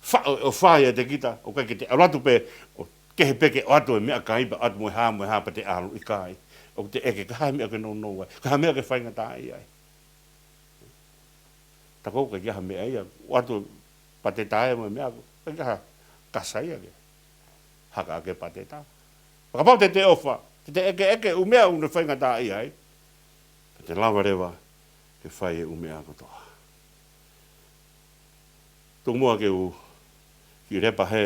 Faʻo e ʻofa ʻiate kita, ʻoku ʻikai ke te ʻalu atu pē, ʻo kehe pē ke ʻoatu e meʻakai pea ʻoatu mo e hā, mo e hā pea te ʻalu, ʻikai. ʻOku te ʻeke, ko e hā e meʻa ʻoku ke nounou ai? Ko e hā e meʻa ʻoku ke faingataʻaʻia ai? Taku ʻoku ʻikai ha meʻa ia, ʻoatu pateta ia mo e meʻa, ʻikai ha kasa ia ke haka ʻaki e pateta. Pea kapau te te ʻofa, te te ʻekeʻeke ʻū meʻa ʻoku ne faingataʻaʻia ai, pea te lava leva ke fai e ʻū meʻa kotoa. Tuku muʻa ke u kiʻi lepa hē,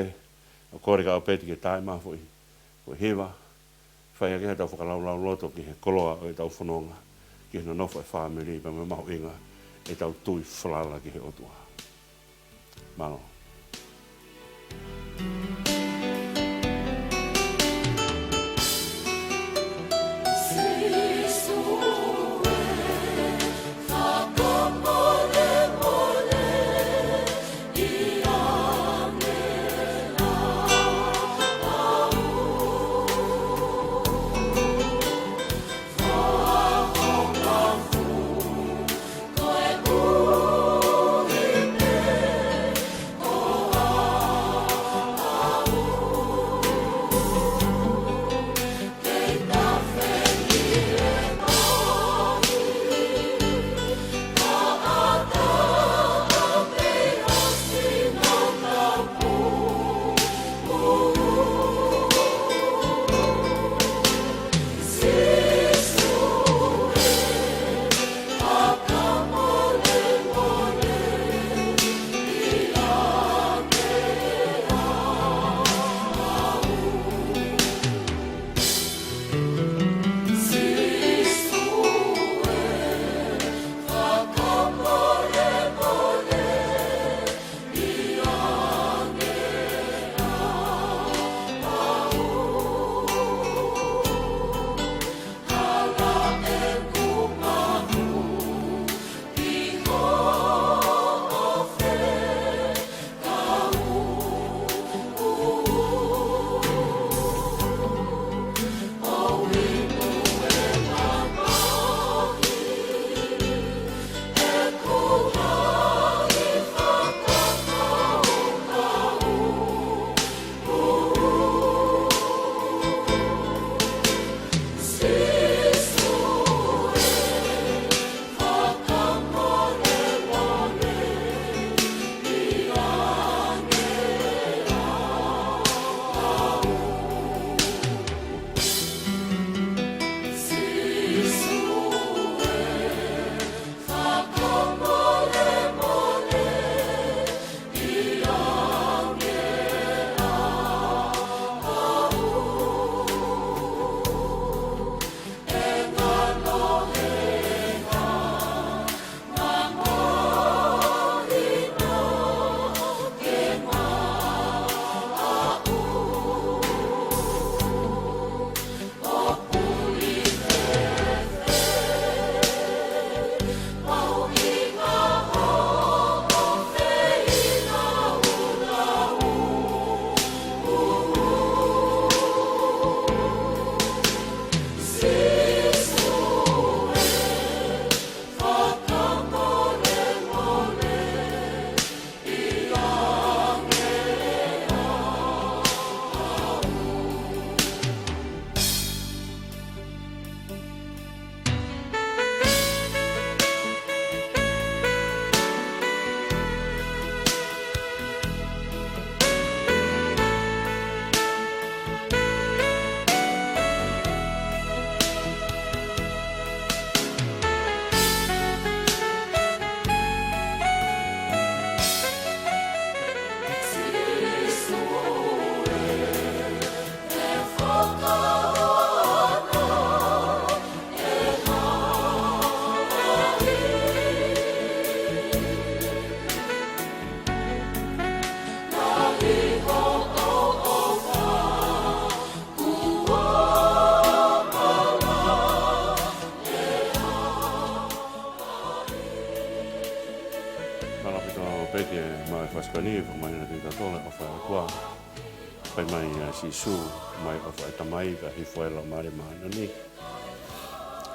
ʻo kole kia ʻAupeti ke tā mai e foʻi, foʻi hiva. Fai hake haʻatau fakalaulauloto ki he koloa ʻo ʻetau fononga, ki he nonofo e fāmili, pea mo e mahuʻinga ʻetau tui falala ki he ʻOtua. Mālō. Mālō ʻaupito Peti e maʻu e fasi ko eni, fakamālō atu kiate kimoutolu, ʻofa ʻa e ʻOtua. Fai mai ʻa Sīsū, mai ʻofa ʻa e Tamai, kae hifo ʻa e Laumālie Māʻoniʻoni.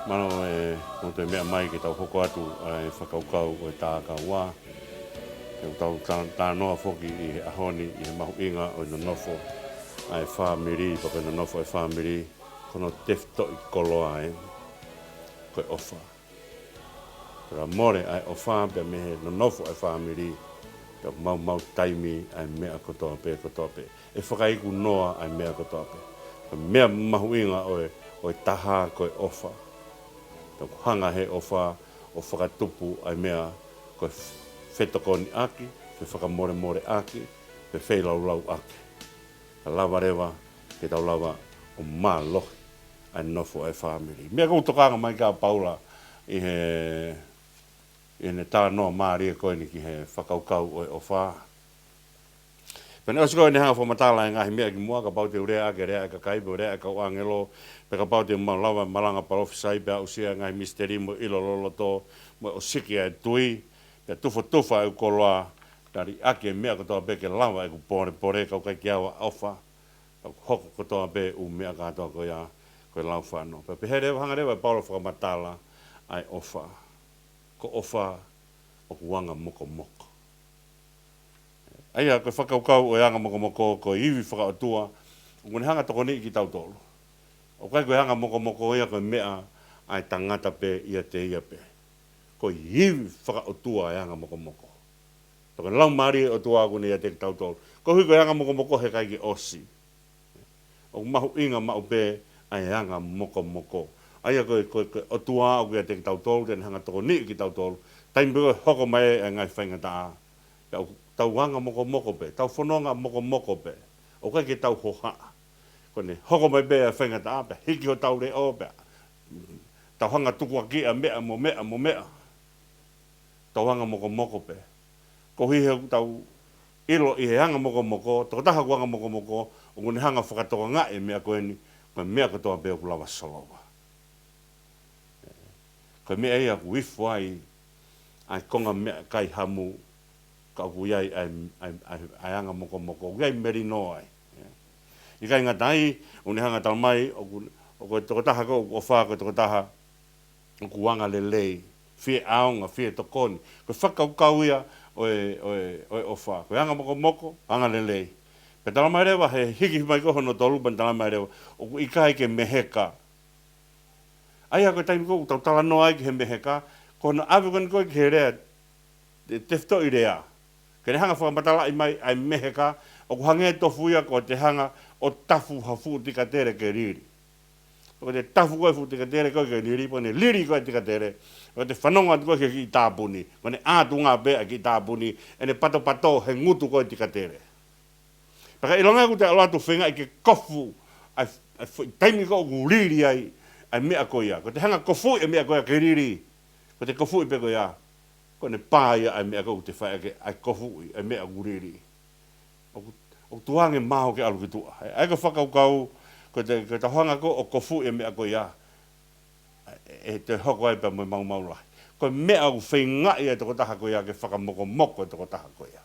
Mālō e, ʻoku toe meʻa mai ke tau hoko atu ʻa e fakakaukau ʻo e tā kaua. He ʻoku tau ta-, talanoa foki ʻi he ʻaho ni, ʻi he mahuʻinga ʻo e nonofo ʻa e fāmili, pea ko e nonofo ʻa e fāmili, ko hono tefitoʻi koloa ē, ko e ʻofa. Pea mole ʻa e ʻofa pea mei he nonofo ʻa e fāmili, pea maumau taimi ʻa e meʻa kotoa pē, kotoa pē. ʻE fakaiku noa ʻa e meʻa kotoa pē. Ko e meʻa mahuʻinga ʻo e, ʻo e taha ko e ʻofa. Pea ʻoku hanga he ʻofa ʻo fakatupu ʻa e meʻa ko e fetokoniʻaki, fefakamolemoleʻaki, feilaulau ʻaki. Ka lava leva ke tau lava ʻo mālohi ʻa e nofo ʻa e fāmili. Meʻa ʻoku tokanga mai ki ai ʻa Paula ʻi he, ʻi heʻene talanoa mālie ko eni ki he fakakaukau ʻo e ʻofa. Pea ne ʻosi ko eni ʻene hanga ʻo fakamatala e ngaahi meʻa kimuʻa, kapau te u lea ʻaki e lea ʻa e kakai, pe lea ʻa e kau ʻāngelo, pe kapau te u malava malanga palōfisai, pe aʻusia e ngaahi misiteli mo e ʻilo loloto, mo e ʻosiki ʻa e tui, pea tufotufa ʻeku koloa, pea liʻaki e meʻa kotoa pē ke lava ʻeku polepole, ka ʻoku ʻikai ke u ʻofa, ka ʻoku hoko kotoa pē ʻū meʻa kātoa ko ia, ko e lau fano. Pea pehē leva, hanga leva ʻe Paula ʻo fakamatala ʻa e ʻofa. Ko e ʻofa ʻoku anga mokomoko. ʻA ia, ko e fakakaukau ʻo e anga mokomoko, ko e ivi fakaʻotua, ʻoku ne hanga ʻo tokoniʻi kitautolu. ʻOku ʻikai ko e anga mokomoko ia ko e meʻa ʻa e tangata pē ʻiate ia pē. Ko e ivi fakaʻotua e anga mokomoko. Pea ko e laumālie ʻo e ʻOtua ʻoku ne ʻiate kitautolu. Koeʻuhi ko e anga mokomoko he ʻikai ke ʻosi. ʻOku mahuʻinga maʻu pē ʻa e anga mokomoko. ʻA ia ko e, ko e, ko e ʻOtua ʻoku ʻiate kitautolu, te ne hanga ʻo tokoniʻi kitautolu. Taimi pē ʻoku hoko mai ai e ngaahi faingataʻa, pea ʻoku tau anga mokomoko pē, tau fononga mokomoko pē. ʻOku ʻikai ke tau hohaʻa. Ko ʻene hoko mai pē ʻa e faingataʻa, pea hiki hotau leʻo, pea tau hanga ʻo tukuakiʻi ʻa e meʻa mo meʻa mo meʻa. Tau anga mokomoko pē. Koeʻuhi he ʻoku tau ʻilo ʻi he anga mokomoko, tokotaha ʻoku anga mokomoko, ʻoku ne hanga ʻo fakatokangaʻi e meʻa ko eni, ko e meʻa kotoa pē ʻoku lava ʻo solova. Ko e meʻa ia ʻoku ifo ai ʻa e konga meʻakai hamu, ka ʻoku ʻi ai ʻa e, ʻa e, ʻa e, ʻa e anga mokomoko, ʻoku ʻi ai e melino ai. ʻIkai ngata ai, ʻoku ne hanga ʻo talamai, ʻoku, ʻoku ko e tokotaha ko ē ʻoku ʻofa, ko e tokotaha ʻoku anga lelei, fie ʻaonga, fie tokoni. Ko e fakakaukau ia ʻo e, ʻo e, ʻo e ʻofa. Ko e anga mokomoko, anga lelei. Pea talamai leva, he hiki mai ko ē hono tolu, pea talamai leva, ʻoku ʻikai ke meheka. ʻA ia ko e taimi ko ē ʻoku tau talanoa ai ki he meheka, ko hono ʻave ko eni ko ē ki he lea, te, tefitoʻi lea. Ke ne hanga ʻo fakamatalaʻi mai ʻa e meheka, ʻoku hangē tofu ia ko ʻete hanga ʻo tafu ha fuʻu tikatele ke lili. Ko ʻete tafu ko ē fuʻu tikatele ko ē ke lili, pea ko ʻene lili ko ē tikatele, ko ʻete fanongo atu ko ē ki he kiʻi tāpuni, ko ʻene ʻātunga pē ʻa e kiʻi tāpuni, ʻene patopato he ngutu ko ē tikatele. Pea ka ʻilonga ʻoku te ʻalu atu ʻo feingaʻi ke kofu, ʻa e, ʻa e foʻi taimi ko ē ʻoku lili ai ʻa e meʻa ko ia. Ko ʻete hanga ʻo kofuʻi e meʻa ko ia ke lili, ko ʻete kofuʻi pē ko ia, ko ʻene pā ia ʻa e meʻa ko ē ʻoku te fai ʻaki, ʻa e kofuʻi ʻa e meʻa ʻoku lili. ʻOku, ʻoku tukuange mao ke ʻalu ki tuʻa. ʻA ia ko e fakakaukau, ko ʻete, ko ʻete hanga ko ē ʻo kofuʻi e meʻa ko ia, ʻe, ʻe te hoko ai pea mo e maumau lahi. Ko e meʻa ʻoku feingaʻi ʻe he tokotaha ko ia ke fakamokomoko e tokotaha ko ia.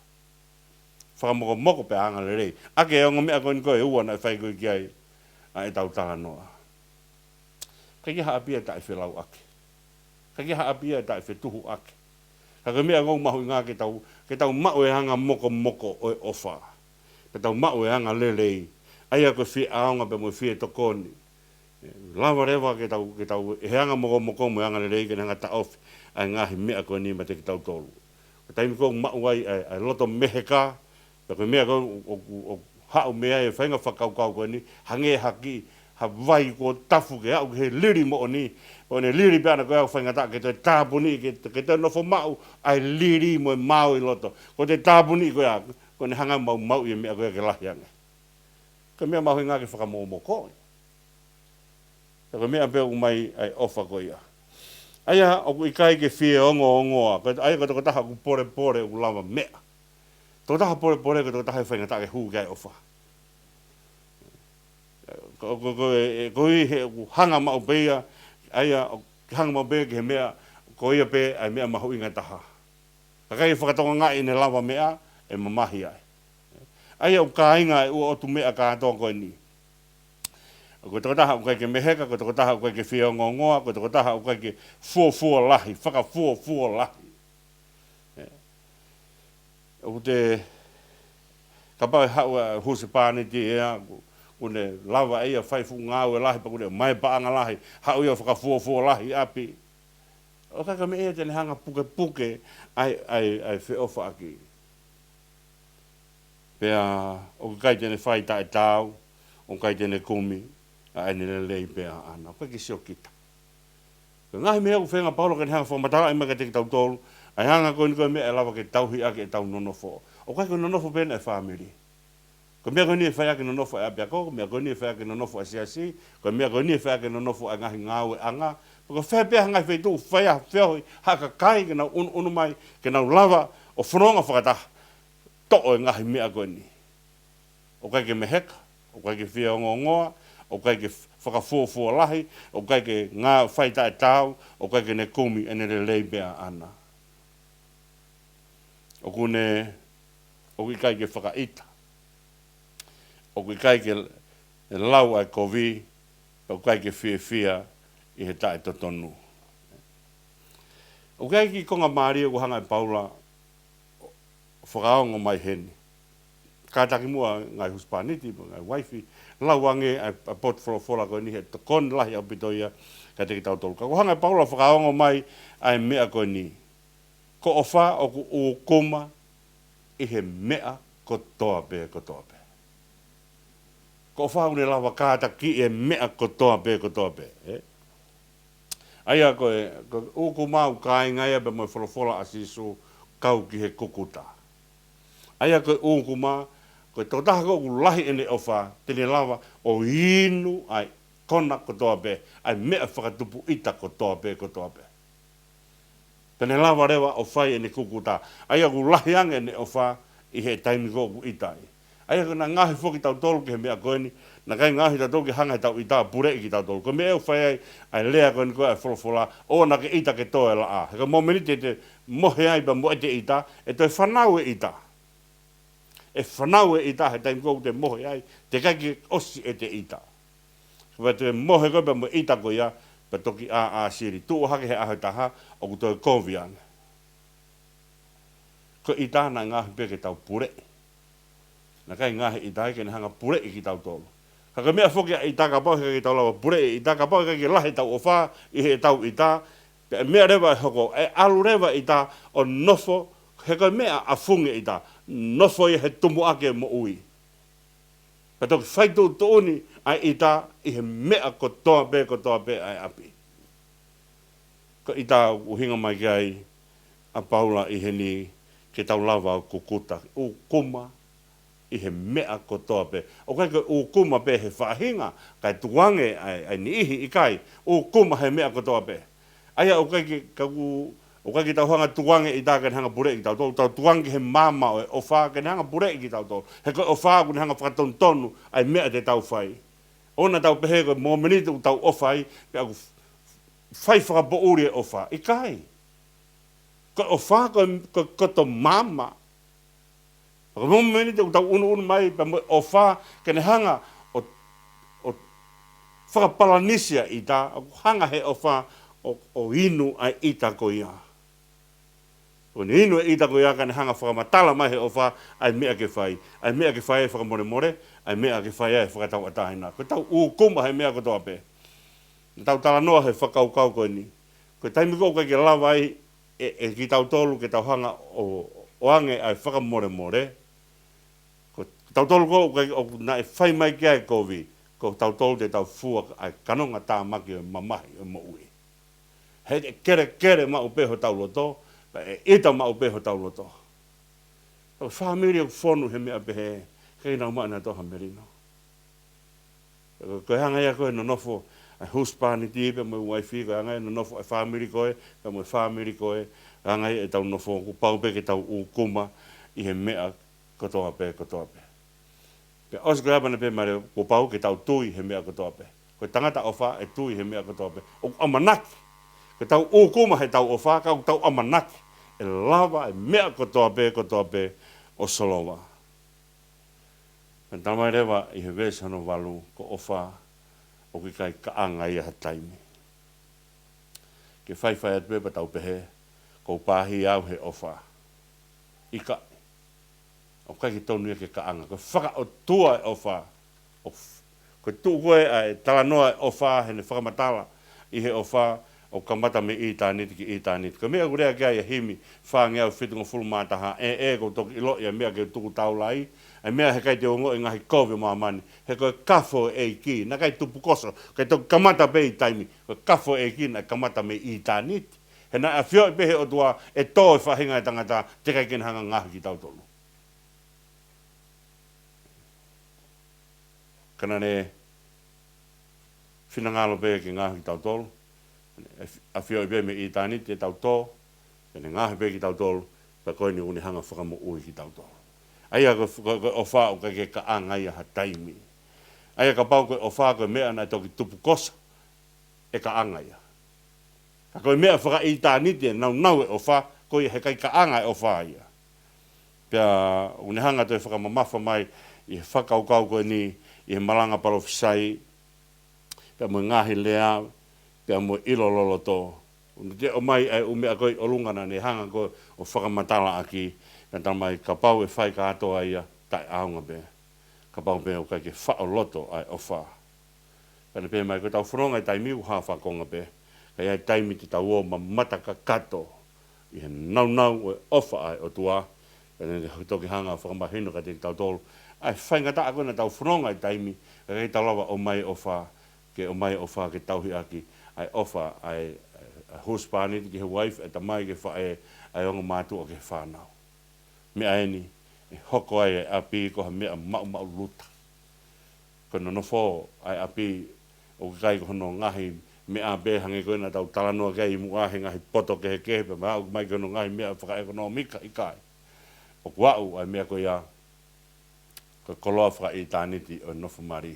Fakamokomoko pea anga lelei. ʻA ia ko e ongo meʻa ko eni ko ē ʻe ua naʻe fai ko ē ki ai ʻa ʻetau talanoa. ʻIkai ke ʻi ai ha ʻapi ʻe taʻefelauʻaki. ʻIkai ke ʻi ai ha ʻapi ʻe taʻefetuhuʻaki. Ka ko e meʻa ʻoku mahuʻinga ke tau, ke tau maʻu e anga mokomoko ʻo e ʻofa. Ke tau maʻu e anga lelei. ʻA ia ko e fie ʻaonga pea mo e fie tokoni. Lava leva ke tau, ke tau, ʻi he anga mokomoko mo e anga lelei ke ne hanga ʻo taʻofi ʻa e ngaahi meʻa ko eni meiate kitautolu. Ko e taimi ko ē ʻoku maʻu ai ʻa e, ʻa e loto meheka, pea ko e meʻa ko ē ʻoku, ʻoku, ʻoku haʻu mei ai e faʻahinga fakakaukau ko eni, hangē ha kiʻi, ha vai kuo tafu ke aʻu ki he lili moʻoni, ko ʻene lili pē ʻana ko ia ʻoku faingataʻa ke toe tāpuniʻi, ke, ke toe nofo maʻu ʻa e lili mo e mao ʻi loto. Ko ʻete tāpuniʻi ko ia, ko ʻene hanga ʻo maumauʻi e meʻa ko ia ke lahi ange. Ko e meʻa mahuʻinga ke fakamokomoko. Pea ko e meʻa pē ʻoku ʻomai ʻa e ʻofa ko ia. ʻA ia ʻoku ʻikai ke fie ongoongoa. Ko e, ʻa ia ko e tokotaha ʻoku polepole ʻoku lava meʻa. Tokotaha polepole ko e tokotaha ʻe faingataʻa ke hū ki ai e ʻofa. Ko, ko, ko, ʻe, ʻe, koeʻuhi he ʻoku hanga maʻu pē ia, ʻa ia ʻoku hanga maʻu pē ki he meʻa, ko ia pē ʻa e meʻa mahuʻinga taha. Ka ʻikai ke fakatokangaʻi ʻene lava meʻa, ʻe mamahi ai. ʻA ia ʻoku kāinga e ʻū ʻotu meʻa kātoa ko eni. Ko e tokotaha ʻoku ʻikai ke meheka, ko e tokotaha ʻoku ʻikai ke fie ongoongoa, ko e tokotaha ʻoku ʻikai ke fuofua lahi, fakafuofua lahi. ʻE, ʻoku te, kapau ʻe haʻu ʻa e husepāniti ia, ʻoku, ʻoku ne lava ʻe ia ʻo fai fuʻu ngāue lahi, pea ʻoku ne ʻomai paʻanga lahi, haʻu ia ʻo fakafuofua lahi ʻi ʻapi. ʻOku ʻikai ko e meʻa ia te ne hanga ʻo pukepuke ʻa e, ʻa e, ʻa e feʻofaʻaki. Pea ʻoku ʻikai te ne fai taʻetaau, ʻoku ʻikai te ne kumi ʻa ʻene lelei pē ʻaʻana. ʻOku ʻikai ke siokita. Ko e ngaahi meʻa ʻoku feinga ʻa Paula ke ne hanga ʻo fakamatalaʻi mai kiate kitautolu ʻa e anga ko eni ko e meʻa ʻe lava ke tauhi ʻaki ʻetau nonofo. ʻOku ʻikai ko e nonofo pē ena ʻa e fāmili. Ko e meʻa ko eni ʻe fai ʻaki e nonofo ʻa e ʻapiako, ko e meʻa ko eni ʻe fai ʻaki e nonofo ʻa e siasi, ko e meʻa ko eni ʻe fai ʻaki e nonofo ʻa e ngaahi ngāueʻanga. Pea ko fē pē ha ngaahi feituʻu ʻoku fai ai ha feohi, ha kakai ke nau ʻunuʻunu mai, ke nau lava ʻo fononga fakataha, toʻo e ngaahi meʻa ko eni. ʻOku ʻikai ke meheka, ʻoku ʻikai ke fie ongoongoa, ʻoku ʻikai ke fakafuofua lahi, ʻoku ʻikai ke ngāue fai taʻetaau, ʻoku ʻikai ke ne kumi ʻene lelei pē ʻaʻana. ʻOku ne, ʻoku ʻikai ke fakaʻita. ʻOku ʻikai ke lau ʻa e kovi, ʻoku ʻikai ke fiefia ʻi he taʻetotonu. ʻOku ʻi ai e kiʻi konga mālie ʻoku hanga ʻe Paula ʻo fakaongo mai heni. Kātaki muʻa ngaahi husepāniti, ngaahi uaifi, lau ange ʻa e, ʻa e potu folofola ko eni he tokoni lahi ʻaupito ia kiate kitautolu. Ka ʻoku hanga ʻe Paula ʻo fakaongo mai ʻa e meʻa ko eni. Ko e ʻofa ʻoku ʻūkuma ʻi he meʻa kotoa pē, kotoa pē. Ko e ʻofa ʻoku ne lava kātakiʻi e meʻa kotoa pē, kotoa pē, ē? ʻA ia ko e, ko e ʻūkuma ʻoku kāinga ia pea mo e folofola ʻa Sīsū kau ki he kukuta. ʻA ia ko e ʻūkuma, ko e tokotaha ko ē ʻoku lahi ʻene ʻofa, te ne lava ʻo inu ʻa e kona kotoa pē, ʻa e meʻa fakatupu ʻita kotoa pē, kotoa pē. Te ne lava leva ʻo fai ʻene kukuta. ʻA ia ʻoku lahi ange ʻene ʻofa ʻi he taimi ko ē ʻoku ʻita ai. ʻA ia ko e ngaahi foki kitautolu ki he meʻa ko eni, naʻe ʻikai ngaahi kitautolu ke hanga ʻe heʻetau ʻita ʻo puleʻi kitautolu. Ko e meʻa ʻoku fai ai ʻa e lea ko eni ko ē ʻa e folofola, ʻoua naʻa ke ʻita ke toe laʻā. He ko e mōmeniti ʻe te mohe ai pea mo ʻete ʻita, ʻe toe fānau e ʻita. ʻE fānau e ʻita he taimi ko ē ʻoku te mohe ai, teʻeki ai ke ʻosi ʻete ʻita. Pea te mohe koe pea mo e ʻita ko ia, pea toki ʻāʻāsili. Tuʻu hake he ʻaho ʻe taha, ʻoku toe kovi ange. Ko e ʻita naʻe ngaahi pē ke tau puleʻi. Naʻe ʻikai ngaahi ʻita ia ke ne hanga ʻo puleʻi kitautolu. Ka ko e meʻa foki ʻa e ʻita kapau heʻikai ke tau lava ʻo puleʻi e ʻita kapau heʻikai ke lahi ʻetau ʻofa ʻi heʻetau ʻita, pea meʻa leva ʻe hoko, ʻe ʻalu leva e ʻita ʻo nofo, he ko e meʻa ʻa fungi e ʻita, nofo ia he tumuʻaki e moʻui. Pea toki fai tuʻutuʻuni ʻa e ʻita ʻi he meʻa kotoa pē, kotoa pē ʻa e ʻapi. Ko e ʻita ʻoku ʻuhinga mai ki ai ʻa Paula ʻi heni ke tau lava ʻo kukuta, ʻūkuma ʻi he meʻa kotoa pē. ʻOku ʻikai ko e ʻūkuma pē he faʻahinga, kae tukuange ʻa e, ʻa e niʻihi, ʻikai, ʻūkuma he meʻa kotoa pē. ʻA ia ʻoku ʻikai ke, ka ʻoku, ʻoku ʻikai ke tau hanga ʻo tukuange e ʻita ke ne hanga ʻo puleʻi kitautolu, tau tukuange ki he maama ʻo e ʻofa ke ne hanga ʻo puleʻi kitautolu. He ko e ʻofa ʻoku ne hanga ʻo fakatonutonu ʻa e meʻa te tau fai. ʻOua naʻa tau pehē ko e mōmeniti ʻoku tau ʻofa ai, pea ʻoku fai fakapoʻuli e ʻofa. ʻIkai. Ko e ʻofa ko e, ko e koto maama. Ko e mōmeniti ʻoku tau ʻunuʻunu mai pea mo e ʻofa ke ne hanga ʻo, ʻo fakapalanisi ʻa e ʻita, ʻoku hanga he ʻofa ʻo, ʻo inu ʻa e ʻita ko ia. Ko ʻene inu e ʻita ko ia ka ne hanga ʻo fakamatala mai he ʻofa ʻa e meʻa ke fai. ʻA e meʻa ke fai ʻe fakamolemole, ʻa e meʻa ke fai ʻe fakatauʻatāina. Ko ʻetau ʻūkuma he meʻa kotoa pē. Naʻa tau talanoa he fakakaukau ko eni. Ko e taimi ko ē ʻoku ʻikai ke lava ai ʻe, ʻe kitautolu ke tau hanga ʻo, ʻoange ʻa e fakamolemole. Ko kitautolu ko ē ʻoku ʻikai, ʻoku naʻe fai mai ki ai e kovi, ko kitautolu te tau fua ʻa e kanongatāmaki ʻo e mamahi ʻo e moʻui. He ʻe kelekele maʻu pē hotau loto, pea ʻe ʻita maʻu pē hotau loto. Ko e fāmili ʻoku fonu he meʻa pehē, ʻikai nau maʻu nautolu ha melino. Ko e, ko e anga ia ko ē e nonofo ʻa e husepāniti pea mo e uaifi, ko e anga ia e nonofo ʻa e fāmili ko ē pea mo e fāmili ko ē, anga ia ʻetau nofo, kuo pau pē ke tau ʻūkuma ʻi he meʻa kotoa pē, kotoa pē. Pea ʻosi ko ia pea ne pehē mai leva, kuo pau ke tau tui he meʻa kotoa pē. Ko e tangata ʻofa ʻe tui he meʻa kotoa pē. ʻOku ʻamanaki. Ko ʻetau ʻūkuma heʻetau ʻofa, ka ʻoku tau ʻamanaki ʻe lava e meʻa kotoa pē, kotoa pē ʻo solova. Pea tala mai leva ʻi he veesi hono valu, ko e ʻofa ʻoku ʻikai kaʻanga ia ha taimi. Ke faifai atu pē pea tau pehē, kuo u pāhia au he ʻofa. ʻIkai. ʻOku ʻikai ke tonu ia ke kaʻanga. Ko e fakaʻotua e ʻofa. ʻO f-, ko e tuʻu ko ē ʻa e talanoa e ʻofa heʻene fakamatala ʻi he ʻofa, ʻoku kamata mei ʻitāniti ki ʻitāniti. Ko e meʻa ʻoku lea ki ai e himi fāngeau fitungofulu mā taha, ʻe, ʻe, ʻoku ou toki ʻiloʻi ʻa e meʻa ke tuku taula ai, ʻa e meʻa he ʻikai te u ongoʻi e ngaahi kovi ʻo māmani, he ko e kafo ʻo e ʻEiki, naʻe ʻikai tupukoso, ʻikai toki kamata pē ʻi taimi, ko e kafo ʻo e ʻEiki naʻe kamata mei ʻitāniti. He naʻe ʻafioʻi pē he ʻOtua ʻe tō e faʻahinga ʻo e tangata, teʻeki ai ke ne hanga ʻo ngaohi kitautolu. Ka naʻa ne finangalo pē ke ngaohi kitautolu, ʻafioʻi pē mei ʻitāniti ʻetau tō, pea ne ngaohi pē kitautolu, pea ko eni ʻoku ne hanga ʻo fakamoʻui kitautolu. ʻA ia ko, ko, ko e ʻofa ʻoku ʻikai ke kaʻanga ia ha taimi. ʻA ia kapau ko e ʻofa ko e meʻa naʻe toki tupukoso, ʻe kaʻanga ia. Ka ko e meʻa fakaʻitāniti ʻe naunau e ʻofa, ko ia he ʻikai kaʻanga e ʻofa ia. Pea ʻoku ne hanga ʻo toe fakamamafa mai ʻi he fakakaukau ko eni, ʻi he malanga palōfisai, pea mo e ngaahi lea, pea mo e ʻilo loloto. ʻOku ne toe ʻomai ʻa e ʻū meʻa ko ē ʻi ʻolunga naʻa ne hanga ko ē ʻo fakamatalaʻaki, naʻe talamai kapau ʻe fai kātoa ia, taʻeʻaonga pē. Kapau pē ʻoku ʻikai ke faʻo loto ʻa e ʻofa. Pea ne pehē mai ko ʻetau fononga ʻi he taimi ʻoku hā fakakonga pē. Ka ʻi ai e taimi te tau ō mamata kakato ʻi he naunau ʻo e ʻofa ʻa e ʻOtua. Pea ne toki hanga ʻo fakamahino kiate kitautolu ʻa e faingataʻa ko ē naʻa tau fononga ʻi he taimi, ka ʻikai te tau lava ʻo ʻomai e ʻofa, ke ʻomai e ʻofa ke tauhi ʻaki ʻa e ʻofa ʻa e, ʻa e husepāniti ki he uaifi, ʻa e tamai ki he faʻē, ʻa e ongo mātuʻa ki he fānau. Meʻa eni, ʻe hoko ai e ʻapi ko ha meʻa maʻumaʻuluta. Ko e nonofo ʻa e ʻapi, ʻoku ʻikai ko hono ngaahi meʻa pē hangē ko ē naʻa tau talanoa ki ai ʻi muʻa he ngaahi poto kehekehe pea mo e aʻu mai ki hono ngaahi meʻa fakaʻekonōmika, ʻikai. ʻOku aʻu ʻa e meʻa ko ia, ko e koloa fakaʻitāniti ʻo e nofo mali,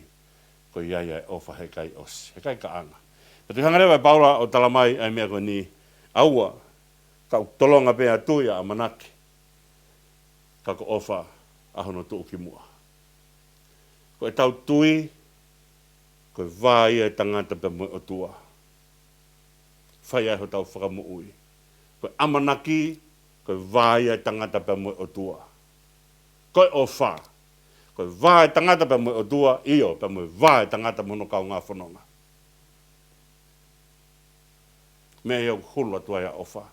ko ia ia e ʻofa he ʻikai ʻosi, he ʻikai kaʻanga. Pea toe hanga leva ʻe Paula ʻo talamai ʻa e meʻa ko eni, ʻaua, ka ʻoku tolonga pē ʻa e tui ʻa e ʻamanaki, ka ko e ʻofa ʻa hono tuʻukimuʻa. Ko ʻetau tui, ko e vā ia ʻo e tangata pea mo e ʻOtua. Fai ai hotau fakamoʻui. Ko e ʻamanaki, ko e vā ia ʻo e tangata pea mo e ʻOtua. Ko e ʻofa, ko e vā ʻo e tangata pea mo e ʻOtua, ʻio, pea mo e vā ʻo e tangata mo hono kaungā fononga. Meʻa ia ʻoku hulu atu ai ʻa e ʻofa.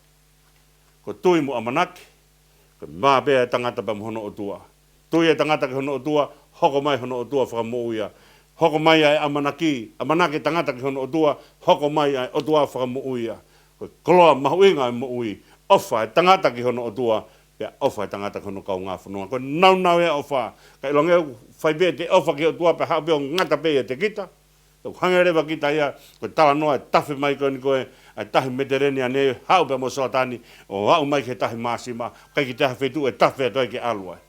Ko e tui mo e ʻamanaki, ko e vā pē ʻo e tangata pea mo hono ʻOtua. Tui e tangata ki hono ʻOtua, hoko mai hono ʻOtua fakamoʻui ia. Hoko mai ʻa e ʻamanaki, ʻamanaki e tangata ki hono ʻOtua, hoko mai ʻa e ʻOtua fakamoʻui ia. Ko e koloa mahuʻinga ʻo e moʻui, ʻofa e tangata ki hono ʻOtua, pea ʻofa e tangata ki hono kaungā fononga. Ko e naunau ia e ʻofa, ka ʻilonga ʻoku fai pē ʻete ʻofa ki he ʻOtua pea haʻu pē ʻo ngata pē ʻiate kita. ʻOku hangē leva kita ia, ko e talanoa ʻe tafe mai ko eni ko ē, ʻa e tahi Metitelēnia ni, haʻu pea mo Soatani, ʻo aʻu mai ki he tahi Māsima, ʻikai ke toe ʻi ai ha feituʻu ʻe tafe atu ai ke ʻalu ai.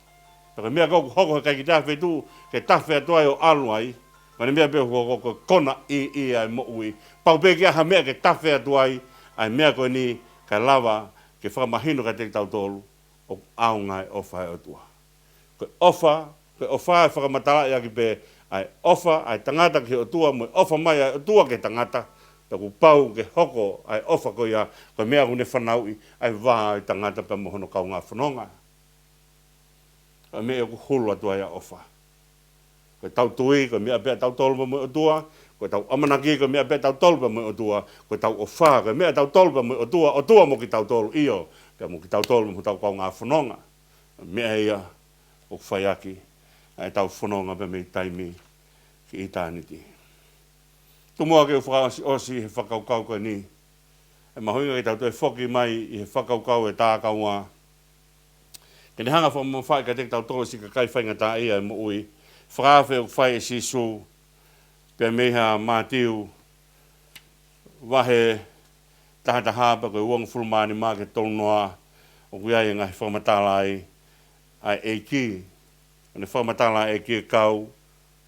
Pea ko e meʻa ko ē ʻoku hoko he ʻikai ke toe ʻi ai ha feituʻu ke tafe atu ai ʻo ʻalu ai, ko ʻene meʻa pē ʻoku hoko ko e kona ʻi, ʻi ʻa e moʻui. Pau pē ke ʻi ai ha meʻa ke tafe atu ai, ʻa e meʻa ko eni kae lava ke fakamahino kiate kitautolu, ʻoku ʻaonga e ʻofa ʻa e ʻOtua. Ko e ʻofa, ko e ʻofa ʻe fakamatalaʻi ʻaki pē ʻa e ʻofa ʻa e tangata ki he ʻOtua, mo e ʻofa mai ʻa e ʻOtua ki he tangata, pea kuo pau ke hoko ʻa e ʻofa ko ia, ko e meʻa ʻoku ne fanauʻi, ʻa e vā ʻo e tangata pea mo hono kaungā fononga. Ko e meʻa ʻoku hulu atu ai ʻa e ʻofa. Ko ʻetau tui, ko e meʻa pē ʻatautolu pea mo e ʻOtua, ko ʻetau ʻamanaki, ko e meʻa pē ʻatautolu pea mo e ʻOtua, ko ʻetau ʻofa, ko e meʻa ʻatautolu pea mo e ʻOtua, ʻOtua mo kitautolu, ʻio, pea mo kitautolu mo hotau kaungā fononga. Meʻa ia ʻoku fai ʻaki ʻa ʻetau fononga pea mei taimi ki ʻitāniti. Tomuʻa ke u fakaʻosiʻosi he fakakaukau ko eni, ʻe mahuʻinga ke tau toe foki mai ʻi he fakakaukau ʻo e tākaua, ke ne hanga ʻo fakamamafaʻi kiate kitautolu siʻi kakai faingataʻaʻia ʻo e moʻui, fakaafe ʻoku fai ʻe Sīsū, pea mei he Mātiu vahe taha taha pea ko e uongofulu mā nima ki he tolu noa, ʻoku ʻi ai e ngaahi fakamatala ai ʻa e ʻEiki, ʻene fakamatala ʻa e ʻEiki ʻo kau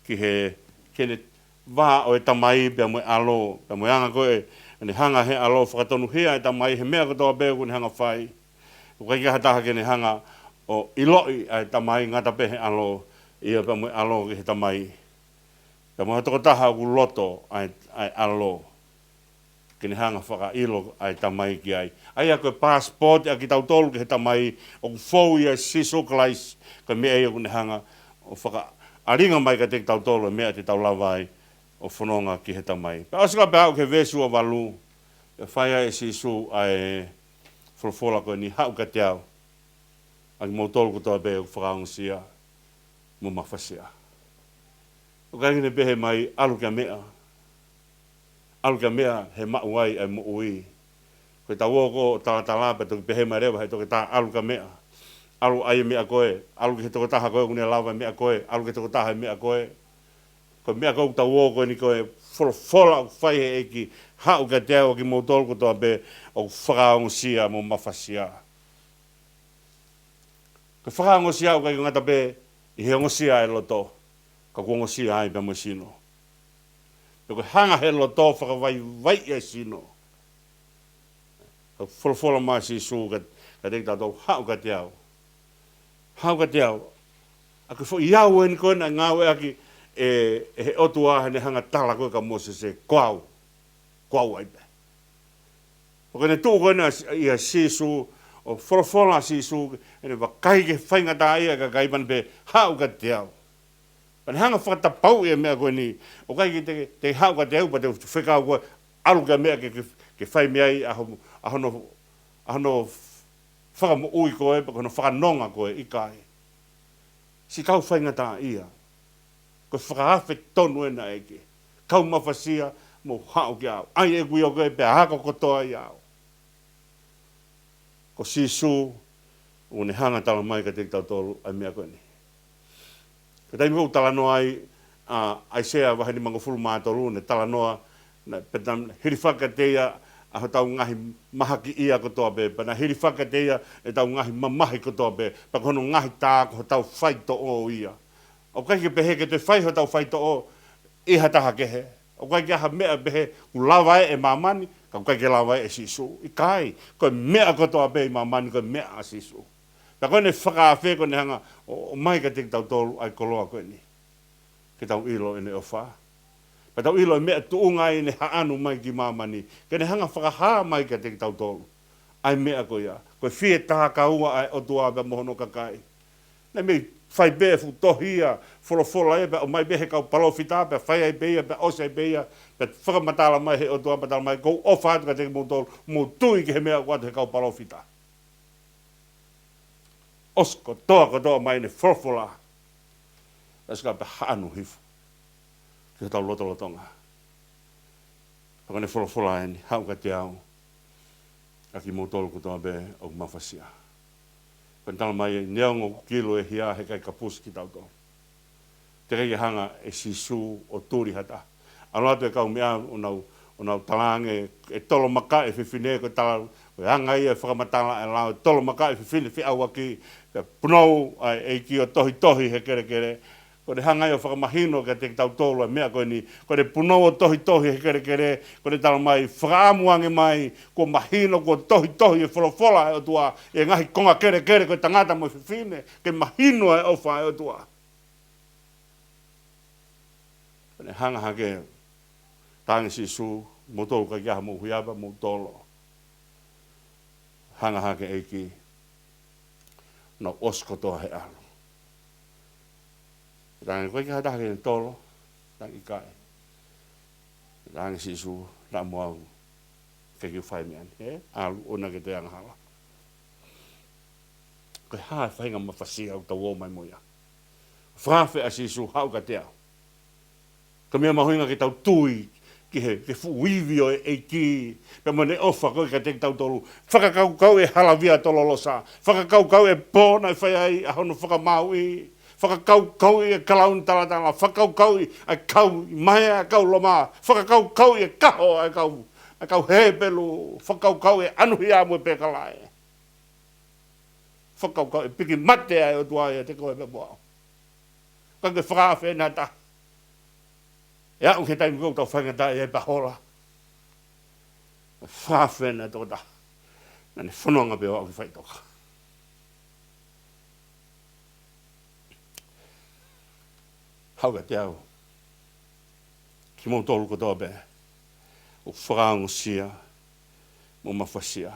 ki he, ki heʻene vā ʻo e Tamai pea mo e ʻAlo, pea mo e anga ko ē ʻene hanga he ʻAlo ʻo fakatonuhia e Tamai he meʻa kotoa pē ʻoku ne hanga ʻo fai. ʻOku ʻikai ke ʻi ai ha taha ke ne hanga ʻo ʻiloʻi ʻa e Tamai, ngata pē he ʻAlo, ʻio, pea mo e ʻAlo ki he Tamai. Pea mo ha tokotaha ʻoku loto ʻa e, ʻa e ʻAlo ke ne hanga ʻo fakaʻilo ʻa e Tamai ki ai. ʻA ia ko e passport ʻa kitautolu ki he Tamai, ʻoku fou ia ʻia Sīsū Kalaisi, ko e meʻa ia ʻoku ne hanga ʻo fakaʻalinga mai kiate kitautolu e meʻa te tau lava ai ʻo fononga ki he Tamai. Pea ʻosi ko ia pea aʻu ki he veesi ua valu, Pea fai ai ʻe Sīsū ʻa e folofola ko eni, haʻu kiate au, ʻa kimoutolu kotoa pē ʻoku fakaongosia mo mafasia. ʻOku ʻikai ke ne pehē mai, ʻalu ki ha meʻa. ʻAlu ki ha meʻa he maʻu ai ʻa e moʻui. Ko ʻetau ō ko ē ʻo talatala pea toki pehē mai leva ʻe he toketā, ʻalu ki ha meʻa. ʻAlu ʻai e meʻa ko ē, ʻalu ki he tokotaha ko ē ʻoku ne lava e meʻa ko ē, ʻalu ki he tokotaha e meʻa ko ē. Ko e meʻa ko ē ʻoku tau ō ko eni ko e folofola ʻoku fai ʻe he ʻEiki, haʻu kiate au ʻa kimoutolu kotoa pē ʻoku fakaongosia mo mafasia. Ko e fakaongosia ʻoku ʻikai ke ngata pē ʻi he ongosia e loto, ka kuo ongosia ai pea mo e sino. Pea ko e hanga he loto ʻo fakavaivaiʻi e sino. Ka folofola mai ʻa Sīsū kia, kiate kitautolu, haʻu kiate au. Haʻu kiate au. ʻA ko e foʻi au eni ko ē naʻe ngāueʻaki ʻe, ʻe he ʻOtua heʻene hanga ʻo tala ko ē kia Mōsese, ko au. Ko au ai pē. ʻO ko ʻene tuʻu ko ena ʻia Sīsū, ʻo folofola ʻa Sīsū, ʻene vakai ki he faingataʻaʻia ʻa e kakai pea ne pehē, haʻu kiate au. Pea ne hanga ʻo fakatapauʻi e meʻa ko eni, ʻoku ʻikai ke te, te haʻu kiate au pea te u fekau koe ʻalu ki ha meʻa ke, ke, ke fai mei ai ʻa ho, ʻa hono, ʻa hono fakamoʻui koe, pe ko hono fakanonga koe, ʻikai. Siʻi kau faingataʻaʻia. Ko e fakaafe tonu ena ʻa e ʻEiki. Kau mafasia, mou haʻu kiate au. ʻAi ʻeku ʻio koe pea ako kotoa ʻiate au. Ko Sīsū, ʻoku ne hanga ʻo tala mai kiate kitautolu ʻa e meʻa ko eni. Ko e taimi ʻoku talanoa ai ʻa ʻAisea vahe nimangofulu mā tolu, ne talanoa, naʻe pehē naʻe hilifaki kiate ia ʻa hotau ngaahi mahakiʻia kotoa pē, pea naʻe hilifaki kiate ia ʻetau ngaahi mamahi kotoa pē, pea ko hono ngaahi tā ko hotau faitoʻo ia. ʻOku ʻikai ke pehē ke toe fai hotau faitoʻo ʻe ha taha kehe. ʻOku ʻikai ke ʻi ai ha meʻa pehē kuo lava ʻe māmani, ka ʻoku ʻikai ke lava ʻe Sīsū. ʻIkai, ko e meʻa kotoa pē ʻi māmani ko e meʻa ʻa Sīsū. Pea ko ʻene fakaafe ko ʻene hanga ʻo, ʻomai kiate kitautolu ʻa e koloa ko eni. Ke tau ʻilo ʻene ʻofa. Pea tau ʻilo e meʻa tuʻunga ai ʻene haʻanu mai ki māmani. Ke ne hanga ʻo fakahā mai kiate kitautolu ʻa e meʻa ko ia. Ko e fie tākaua ʻa e ʻOtua pea mo hono kakai. Naʻe mei fai pē e fuʻu tohi ia, folofola ia, pea ʻomai pē he kau palōfita, pea fai ai pē ia, pea ʻosi ai pē ia, pea fakamatala mai he ʻOtua, pea tala mai, ʻoku ou ʻofa atu kiate kimoutolu, mou tui ki he meʻa ʻoku ʻoatu he kau palōfita. ʻOsi kotoa kotoa mai ʻene folofola. That's got the haʻanu hifo ki hotau lotolotonga. Pea ko ʻene folofola eni, haʻu kiate au ʻa kimoutolu kotoa pē ʻoku mafasia. Ko ʻene tala mai, neongo ʻoku kilu e hia, he ʻikai kapusi kitautolu. Teʻeki ke hanga ʻe Sīsū ʻo tuli ha taha. ʻAlu atu e kaumeʻa ʻo nau, ʻo nau talaange, ʻe tolomakaʻi e fefine, ko e tala, ko e anga ia e fakamatala e lao, ʻe tolomakaʻi e fefine feʻauaki, pea punou ʻa e ʻEiki ʻo tohitohi he kelekele. Ko ʻene hanga ia ʻo fakamahino kiate kitautolu ʻa e meʻa ko eni, ko ʻene punou ʻo tohitohi he kelekele, ko ʻene tala mai, fakaʻamu ange mai, kuo mahino kuo tohitohi e folofola ʻa e ʻOtua ʻi he ngaahi konga kelekele ko e tangata mo e fefine, ke mahino e ʻofa ʻa e ʻOtua. Pea ne hanga hake, talaange ʻe Sīsū, moutolu ʻoku ʻikai ke ʻi ai hamou hia pea mou tolo. Hanga hake e ʻEiki, nau ʻosi kotoa he ʻalu. Talaange, ʻoku ʻikai ke ʻi ai ha taha ke ne tolo, talaange ʻikai. Talaange ʻe Sīsū, naʻa mo au, ʻikai ke u fai meʻa ni, ē? ʻAlu ʻo ʻoua naʻa ke toe angahala. Ko e hā e faʻahinga mafasia ʻoku tau ō mai mo ia? Fakaafe ʻa Sīsū, haʻu kiate au. Ko e meʻa mahuʻinga ke tau tui ki he, ki he fuʻu ivi ʻo e ʻEiki, pea mo ʻene ʻofa ko ē kiate kitautolu. Fakakaukauʻi e hala via Tololosa. Fakakaukauʻi e pō naʻe fai ai ʻa hono fakamāuʻi. Fakakaukauʻi e kalauni talatala. Fakakaukauʻi ʻa e kau Maea, kau Loma. Fakakaukauʻi e kaho ʻa e kau, ʻa e kau Hepelū. Fakakaukauʻi e ʻanuhia mo e pekalae. Fakakaukauʻi e piki mate ʻa e ʻOtua ʻiate koe pea mo au. Ka ke fakaafe ʻe ha taha. ʻE aʻu ki he taimi ʻoku tau faingataʻaʻia ai pea hola. Fakaafe ʻe ha tokotaha. Naʻa ne fononga pē ʻo aʻu ki faʻitoka. Haʻu kiate au. Kimoutolu kotoa pē ʻoku fakaongosia mo mafasia.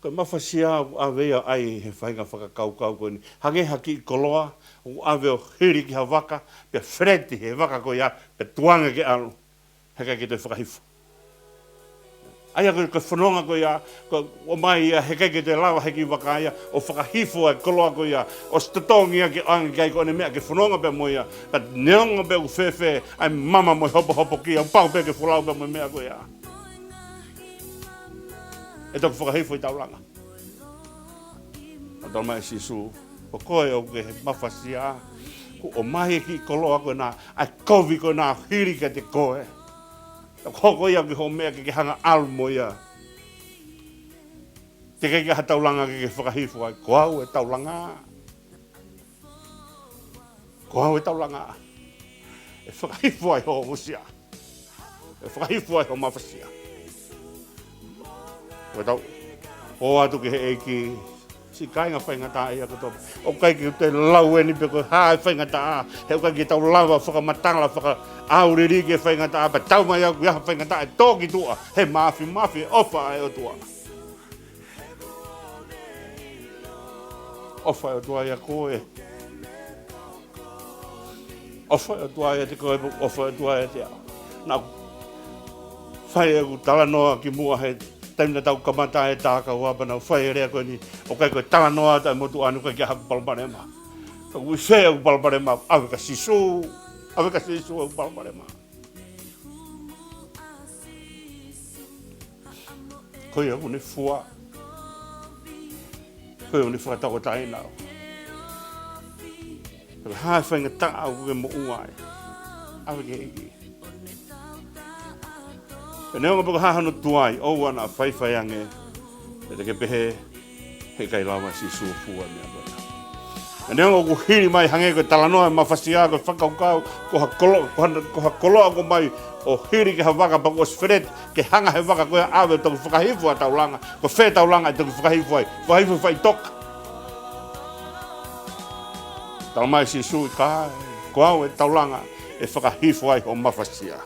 Ko e mafasia ʻoku ʻave ia ʻo ʻai he faʻahinga fakakaukau ko eni. Hangē ha kiʻi koloa ʻoku ʻave ʻo hili ki ha vaka, pea feleti he vaka ko ia, pea tuku ange ke ʻalu. He ʻikai ke toe fakahifo. ʻA ia ko e, ko e fononga ko ia, ko e ʻomai ia he ʻikai ke toe lava he kiʻi vaka ia, ʻo fakahifo ʻa e koloa ko ia, ʻosi totongi ia ke ʻoange ki ai ko ʻene meʻa ke fononga pea mo ia, ka neongo pē ʻoku fēfē ʻa e mama mo e hopohopo ki ai, ʻoku pau pē ke folau pea mo e meʻa ko ia. ʻE toki fakahifo ʻi taulanga. ʻO talamai ʻe Sīsū, ko koe ʻoku ke mafasia, kuo ʻomai e kiʻi koloa ko ena, ʻa e kovi ko ena hili kiate koe. ʻOku hoko ia ko hoʻo meʻa ke ke hanga ʻalu mo ia. Teʻeki ai ke ʻi ai ha taulanga ke ke fakahifo ai, ko au e taulanga. Ko au e taulanga. ʻE fakahifo ai hoʻo ongosia. ʻE fakahifo ai hoʻo mafasia. Ko e tau, ʻoatu ki he ʻEiki, siʻi kāinga faingataʻa ia kotoa. ʻOku ʻikai ke te lau eni pe ko e hā e faingataʻa. He ʻoku ʻikai ke tau lava fakamatala, fakaʻauliliki e faingataʻa. Pea taumaiā ʻoku ʻi ai ha faingataʻa ʻe tō ki tuʻa. He mafimafi e ʻofa ʻa e ʻOtua. ʻOfa e ʻOtua ia koe. ʻOfa e ʻOtua ia te koe, ʻofa e ʻOtua ia te au. Naʻa ku fai ʻeku talanoa kimuʻa he taimi naʻa tau kamata e tā kaua pea naʻa ku fai e lea ko eni, ʻoku ʻikai ko e talanoa atu e motuʻa ni, ʻoku ʻikai ke ʻi ai haku palopalema. Ka ʻoku ʻi fē ʻeku palopalema, ʻave kia Sīsū, ʻave kia Sīsū ʻeku palopalema. Ko ia ʻoku ne fua. Ko ia ʻoku ne fakatauʻatāina au. Pe ko e hā e faingataʻa ʻoku ke moʻua ai, ʻave ki he ʻEiki. Pea neongo pe ko e hā hano tuai, ʻoua naʻa faifai ange. Pea te ke pehē, he ʻikai lava ʻe Sīsū ʻo fua e meʻa ko ena. Pea neongo ʻoku hili mai hangē ko e talanoa e mafasia, ko e fakakaukau, ko ha kolo-, ko ha, ko ha koloa ʻoku ʻomai ʻo hili ki ha vaka pea kuo ʻosi feleti, ke hanga he vaka ko ia ʻo ʻave ʻo toki fakahifo ʻa e taulanga, ko fē taulanga ʻe toki fakahifo ai, fakahifo faʻitoka. Talamai ʻe Sīsū, ʻikai, ko au e taulanga, ʻe fakahifo ai hoʻo mafasia.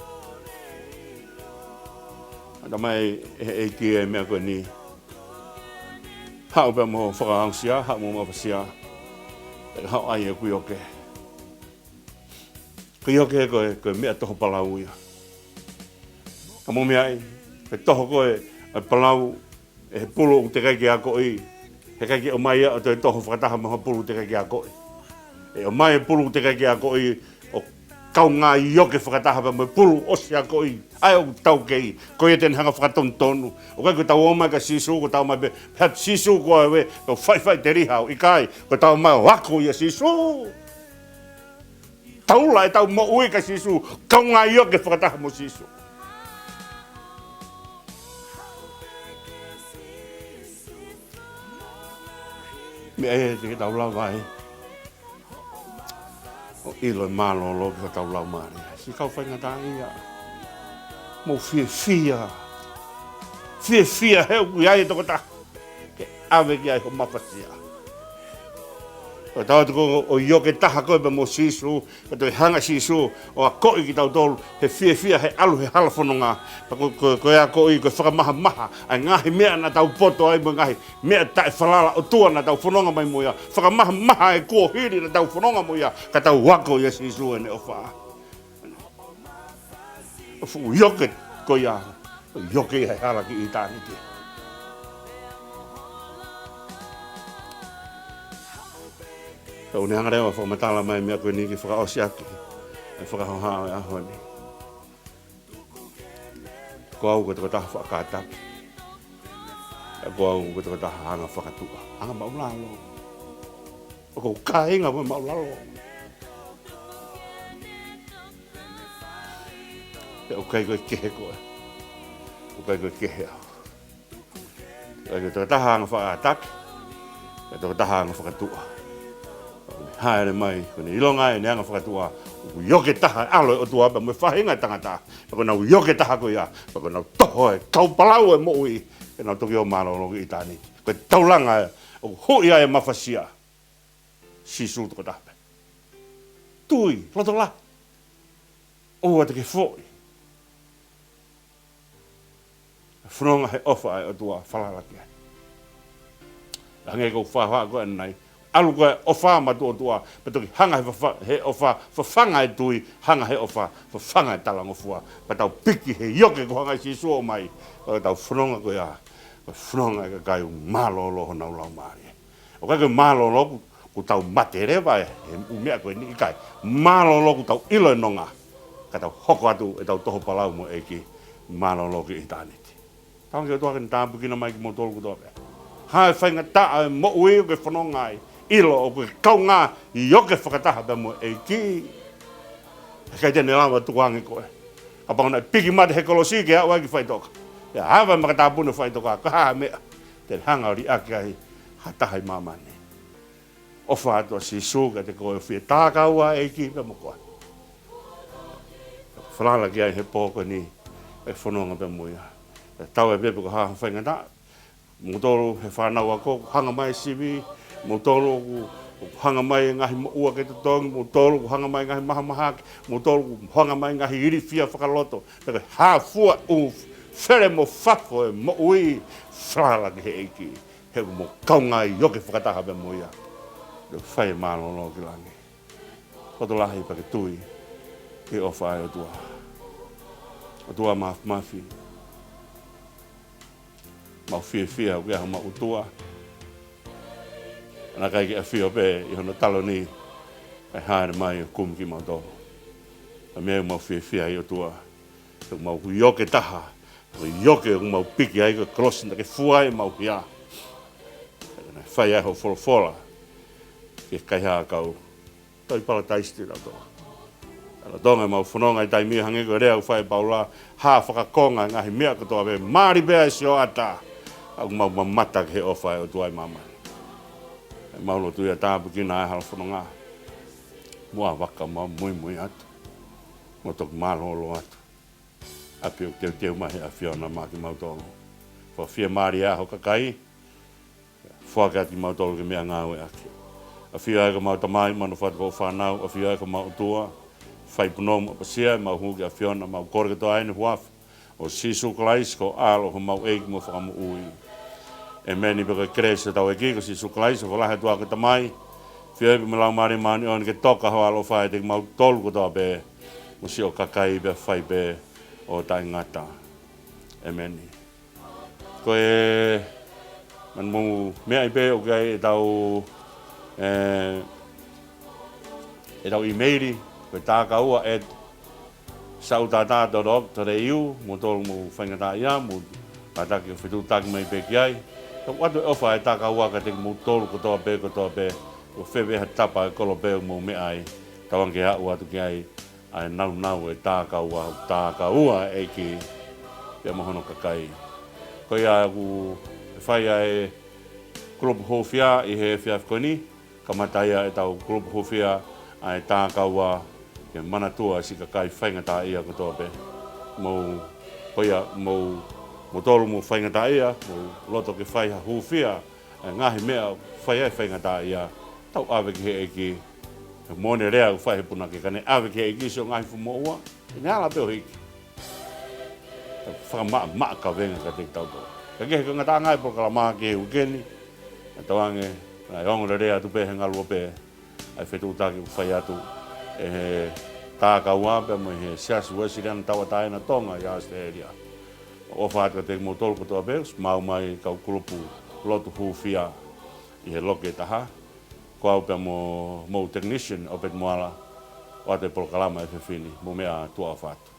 Talamai ʻe he ʻEiki e meʻa ko eni. Haʻu pea mo e fakaongosia, haʻu mo e mafasia. Pea haʻu ai e kuioke. Kuioke ko e, ko e meʻa toho palau ia. Ka mou meaʻi, ko e toho ko ē ʻa e palau ʻe he pulu ʻoku teʻeki ai ke akoʻi, heʻikai ke ʻomai ia ʻo toe toho fakataha mo ha pulu teʻeki ai ke akoʻi. ʻE ʻomai e pulu teʻeki ai ke akoʻi ʻo kaungā ioke fakataha pea mo e pulu ʻosi akoʻi. ʻA ia ʻoku tau kei, ko ia te ne hanga fakatonutonu. ʻOku ʻikai ko ʻetau ō mai kia Sīsū, ko ʻetau ō mai pē, pehē atu Sīsū ko au ē, ʻoku ou faʻifaʻiteliha au. ʻIkai, ko ʻetau ō mai ʻo ako ʻia Sīsū. Taula ʻetau moʻui kia Sīsū, kaungā ioke fakataha mo Sīsū. Meʻa ē te ke tau lava ai ʻo ʻilo e mālōlō ki hotau laumālie. Siʻi kau faingataʻaʻia, mou fiefia. Fiefia he ʻoku ʻi ai e tokotaha ke ʻave ki ai hoʻo mafasia. Ko ʻetau ō atu ko ē ʻo ioke taha ko ē pea mo Sīsū, ka toe hanga ʻe Sīsū ʻo akoʻi kitautolu he fiefia he ʻalu he hala fononga. Pea ko, ko, ko e akoʻi, ko e fakamahamaha ʻa e ngaahi meʻa naʻa tau poto ai mo e ngaahi meʻa taʻefalala ʻOtua naʻa tau fononga mai mo ia. Fakamahamaha e kuohili naʻa tau fononga mo ia, ka tau ako ʻia Sīsū ʻene ʻofa. ʻO fuʻu ioke ko ia, ʻo ioke ia he hala ki ʻitāniti. Ka ʻoku ne hanga leva ʻo fakamatala mai e meʻa ko eni ke fakaʻosi ʻaki e fakahoha ʻo e ʻaho ni. Ko au ko e tokotaha faʻa kātaki. Pea ko au ko e tokotaha anga fakatuʻa, anga maʻulalo. ʻOku ou kāinga mo e maʻulalo. Pea ʻoku ʻikai ko e kehe koe. ʻOku ʻikai ko e kehe au. ʻIkai ko e tokotaha anga faʻa kātaki. Ko e tokotaha anga fakatuʻa. Ko ʻene hāʻele mai, ko ʻene ʻilonga ʻene anga fakatuʻa, ʻoku ioke taha e ʻAlo ʻo e ʻOtua pea mo e faʻahinga ʻo e tangata. Pea ko ʻenau ioke taha ko ia, pea ko ʻenau toho e kau palau e moʻui, ke nau toki ō mālōlō ki ʻitāniti. Ko e taulanga ē ʻoku huʻi ai e mafasia. Sīsū tokotaha pē. Tui, loto lahi. ʻOua te ke foʻi. Fononga he ʻofa ʻa e ʻOtua, falala ki ai. Hangē ko e faʻahinga ko eni, ʻAlu ko e ʻofa matuʻotuʻa, pea toki hanga he fafa-, he ʻofa, fafanga e tui, hanga he ʻofa, fafanga e talangofua. Pea tau piki he ioke ko e hanga ʻe Sīsū ʻo ʻomai. Pea tau fononga ko ia, ko e fononga e kakai ʻoku mālōlō honau laumālie. ʻOku ʻikai ko e mālōlō ʻoku, ʻoku tau mate leva he ʻū meʻa ko eni, ʻikai. Mālōlō ʻoku tau ʻilo e nonga. Ka tau hoko atu ʻetau toho palau mo e ʻEiki, mālōlō ki ʻitāniti. Tauange ki he ʻOtua ke ne tāpuekina mai kimoutolu kotoa pē. Ha faingataʻa e moʻui ʻoku ke fononga ai, ʻilo ʻoku ke kaungā ioke fakataha pea mo e ʻEiki. He ʻikai te ne lava tukuange koe. Kapau naʻe piki mate he kolosi ke aʻu ai ki faʻitoka, ʻe ava e makatāpuni ʻo faʻitoka, ko e hā e meʻa te ne hanga ʻo liʻaki ai ha taha ʻi māmani? ʻOfa atu ʻa Sīsū kiate koe, ʻo fie tākaua e ʻEiki pea mo koe. Falala ki ai he pō ko eni, e fononga pea mo ia. Tatau ai pē pe ko e hā ho faingataʻa. Moutolu he fānau ako, ʻoku hanga mai sivi, moutolu ʻoku, ʻoku hanga mai e ngaahi moʻua ke totongi, moutolu ʻoku hanga mai e ngaahi mahamahaki, moutolu ʻoku hanga mai e ngaahi ilifia fakaloto, pe ko e hā fua ʻū fele mo fafo e moʻui, falala ki he ʻEiki. He ʻoku mou kaungā ioke fakataha pea mo ia. ʻO fai e mālōlō ki langi. Loto lahi pea ke tui ki he ʻofa ʻa e ʻOtua. ʻOtua Māfimafi, mau fiefia ʻoku ʻi ai homau ʻOtua. Naʻe ʻikai ke ʻafio pē ʻi hono taloni, kae haere mai ʻo kumi kimautolu. Ka meʻa ʻoku mau fiefia ai ʻOtua, ʻoku mau ioke taha, ʻoku ioke ʻoku mau piki ai ko e kolosi naʻa ke fua ai ʻemau hia. Naʻe fai ai hoʻo folofola ki he kaihaʻa ʻakau, toe ʻi Palataisi te tau toʻo. Lolotonga ʻemau fononga ʻi he taimi, hangē ko e lea ʻoku fai ʻe Paula, ha fakakonga e ngaahi meʻa kotoa pē, mali pē ʻa e sioʻata, ka ʻoku mau mamata ki he ʻofa ʻa e ʻOtua ʻi māmani. ʻOku mau lotu ia, tāpuekina ʻa e hala fononga. Mo e vaka, mau muimui atu, mo toki mālōlō atu. ʻApi ʻoku teuteu mai he ʻAfiona maʻa kimautolu. Fakafiemālie ʻa ho kakai, foaki atu kimautolu ke meʻangāueʻaki. ʻAfio ai ko homau Tamai, manatu ki hoʻo fānau, ʻafio ai ko homau ʻOtua, fai punou mo ʻapasia ʻemau hū ki he ʻAfiona, mau kole kotoa ʻi he huafa ʻo Sīsū Kalaisi ko e ʻAlo homau ʻEiki mo Fakamoʻui. ʻĒmeni. Pea ko e kelesi ʻa hotau ʻEiki ko Sīsū Kalaisi, ʻofa lahi ʻa e ʻOtua ko e Tamai, feohi pea mo e Laumālie Māʻoniʻoni ke toka ho ʻaloʻofa ʻiate kimautolu kotoa pē, mo siʻo kakai pea fai pē ʻo taʻengata. ʻĒmeni. Ko e, manatu mou meaʻi pē ʻoku ʻi ai ʻetau, ē, ʻetau email, ko e tākaua at sautata dot org dot A U, moutolu mou faingataʻaʻia, mou kātaki ʻo fetuʻutaki mai pē ki ai. Tau ʻoatu e ʻofa ʻa e tākaua kiate kimoutolu kotoa pē, kotoa pē, ʻo fēfē ha tapa ʻo e kolope ʻoku mou meʻa ai, tauange ke aʻu atu ki ai ʻa e nāunau ʻo e tākaua, tākaua e ʻEiki pea mo hono kakai. Ko ia ʻoku fai ʻa e kulupu hūfia ʻi he efiafi ko eni, kamata ia ʻetau kulupu hūfia ʻa e tākaua ke manatua siʻi kakai faingataʻaʻia kotoa pē. Mou, ko ia, mou, moutolu mou faingataʻaʻia, mou loto ke fai ha hūfia, ʻa e ngaahi meʻa ʻoku fai ai e faingataʻaʻia, tau ʻave ki he ʻEiki. He moʻoni e lea ʻoku fai he punake, ka ne ʻave ki he ʻEiki siʻo ngaahi fuʻu moʻua, te ne ala pē ʻo hiki. Fakamaʻamaʻa kavenga kiate kitautolu. Ka ko e ngataʻanga ʻa e polokalama ki he uike ni, ʻa tauange, ʻa e ongoongolelei atu pē he ngaluope, ʻa e fetuʻutaki ʻoku fai atu ʻe he tākaua pea mo e he Siasi Uēsiliana Tauʻatāina Tonga ʻi ʻAositelēlia. ʻOfa atu kiate kimoutolu kotoa pē, ʻosi maʻu mai kau kulupu lotu hūfia ʻi he loki ʻe taha, ko au pea mo homou technician, ʻOpeti Moala, ʻoatu e polokalama he efiafi ni, mou meʻa ā, tuʻa ʻofa atu.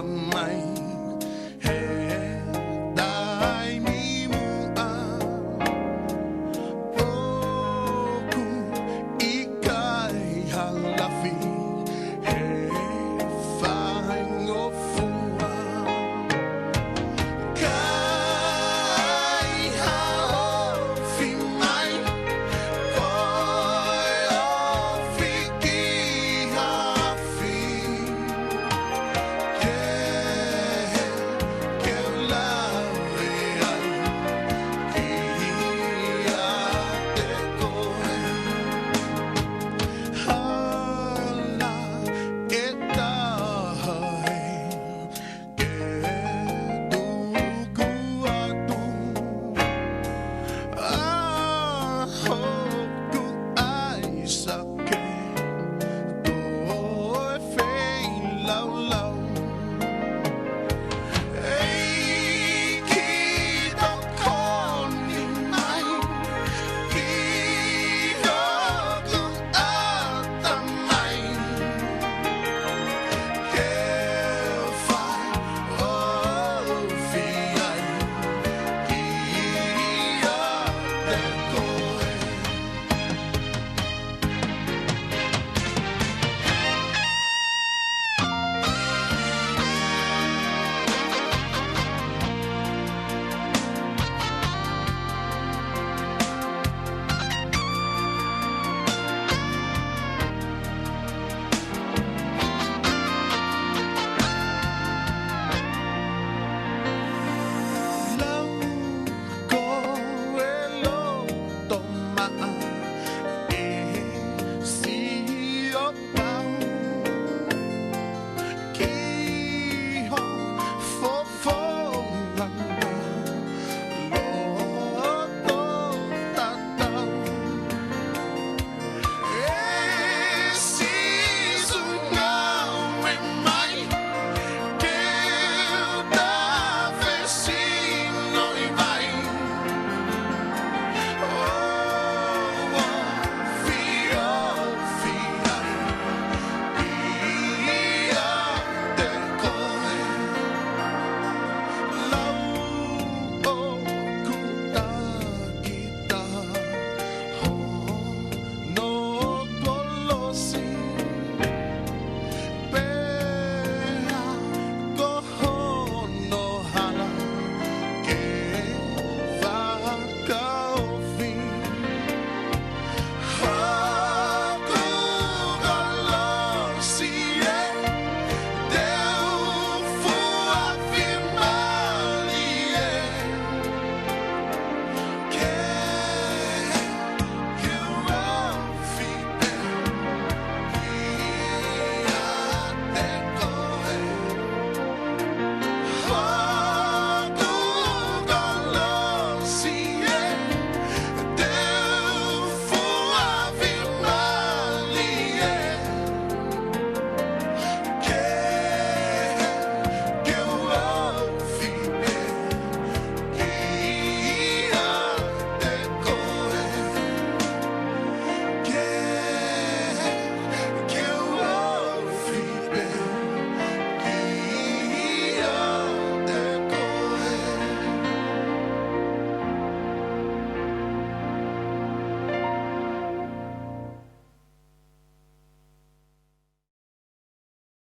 mai.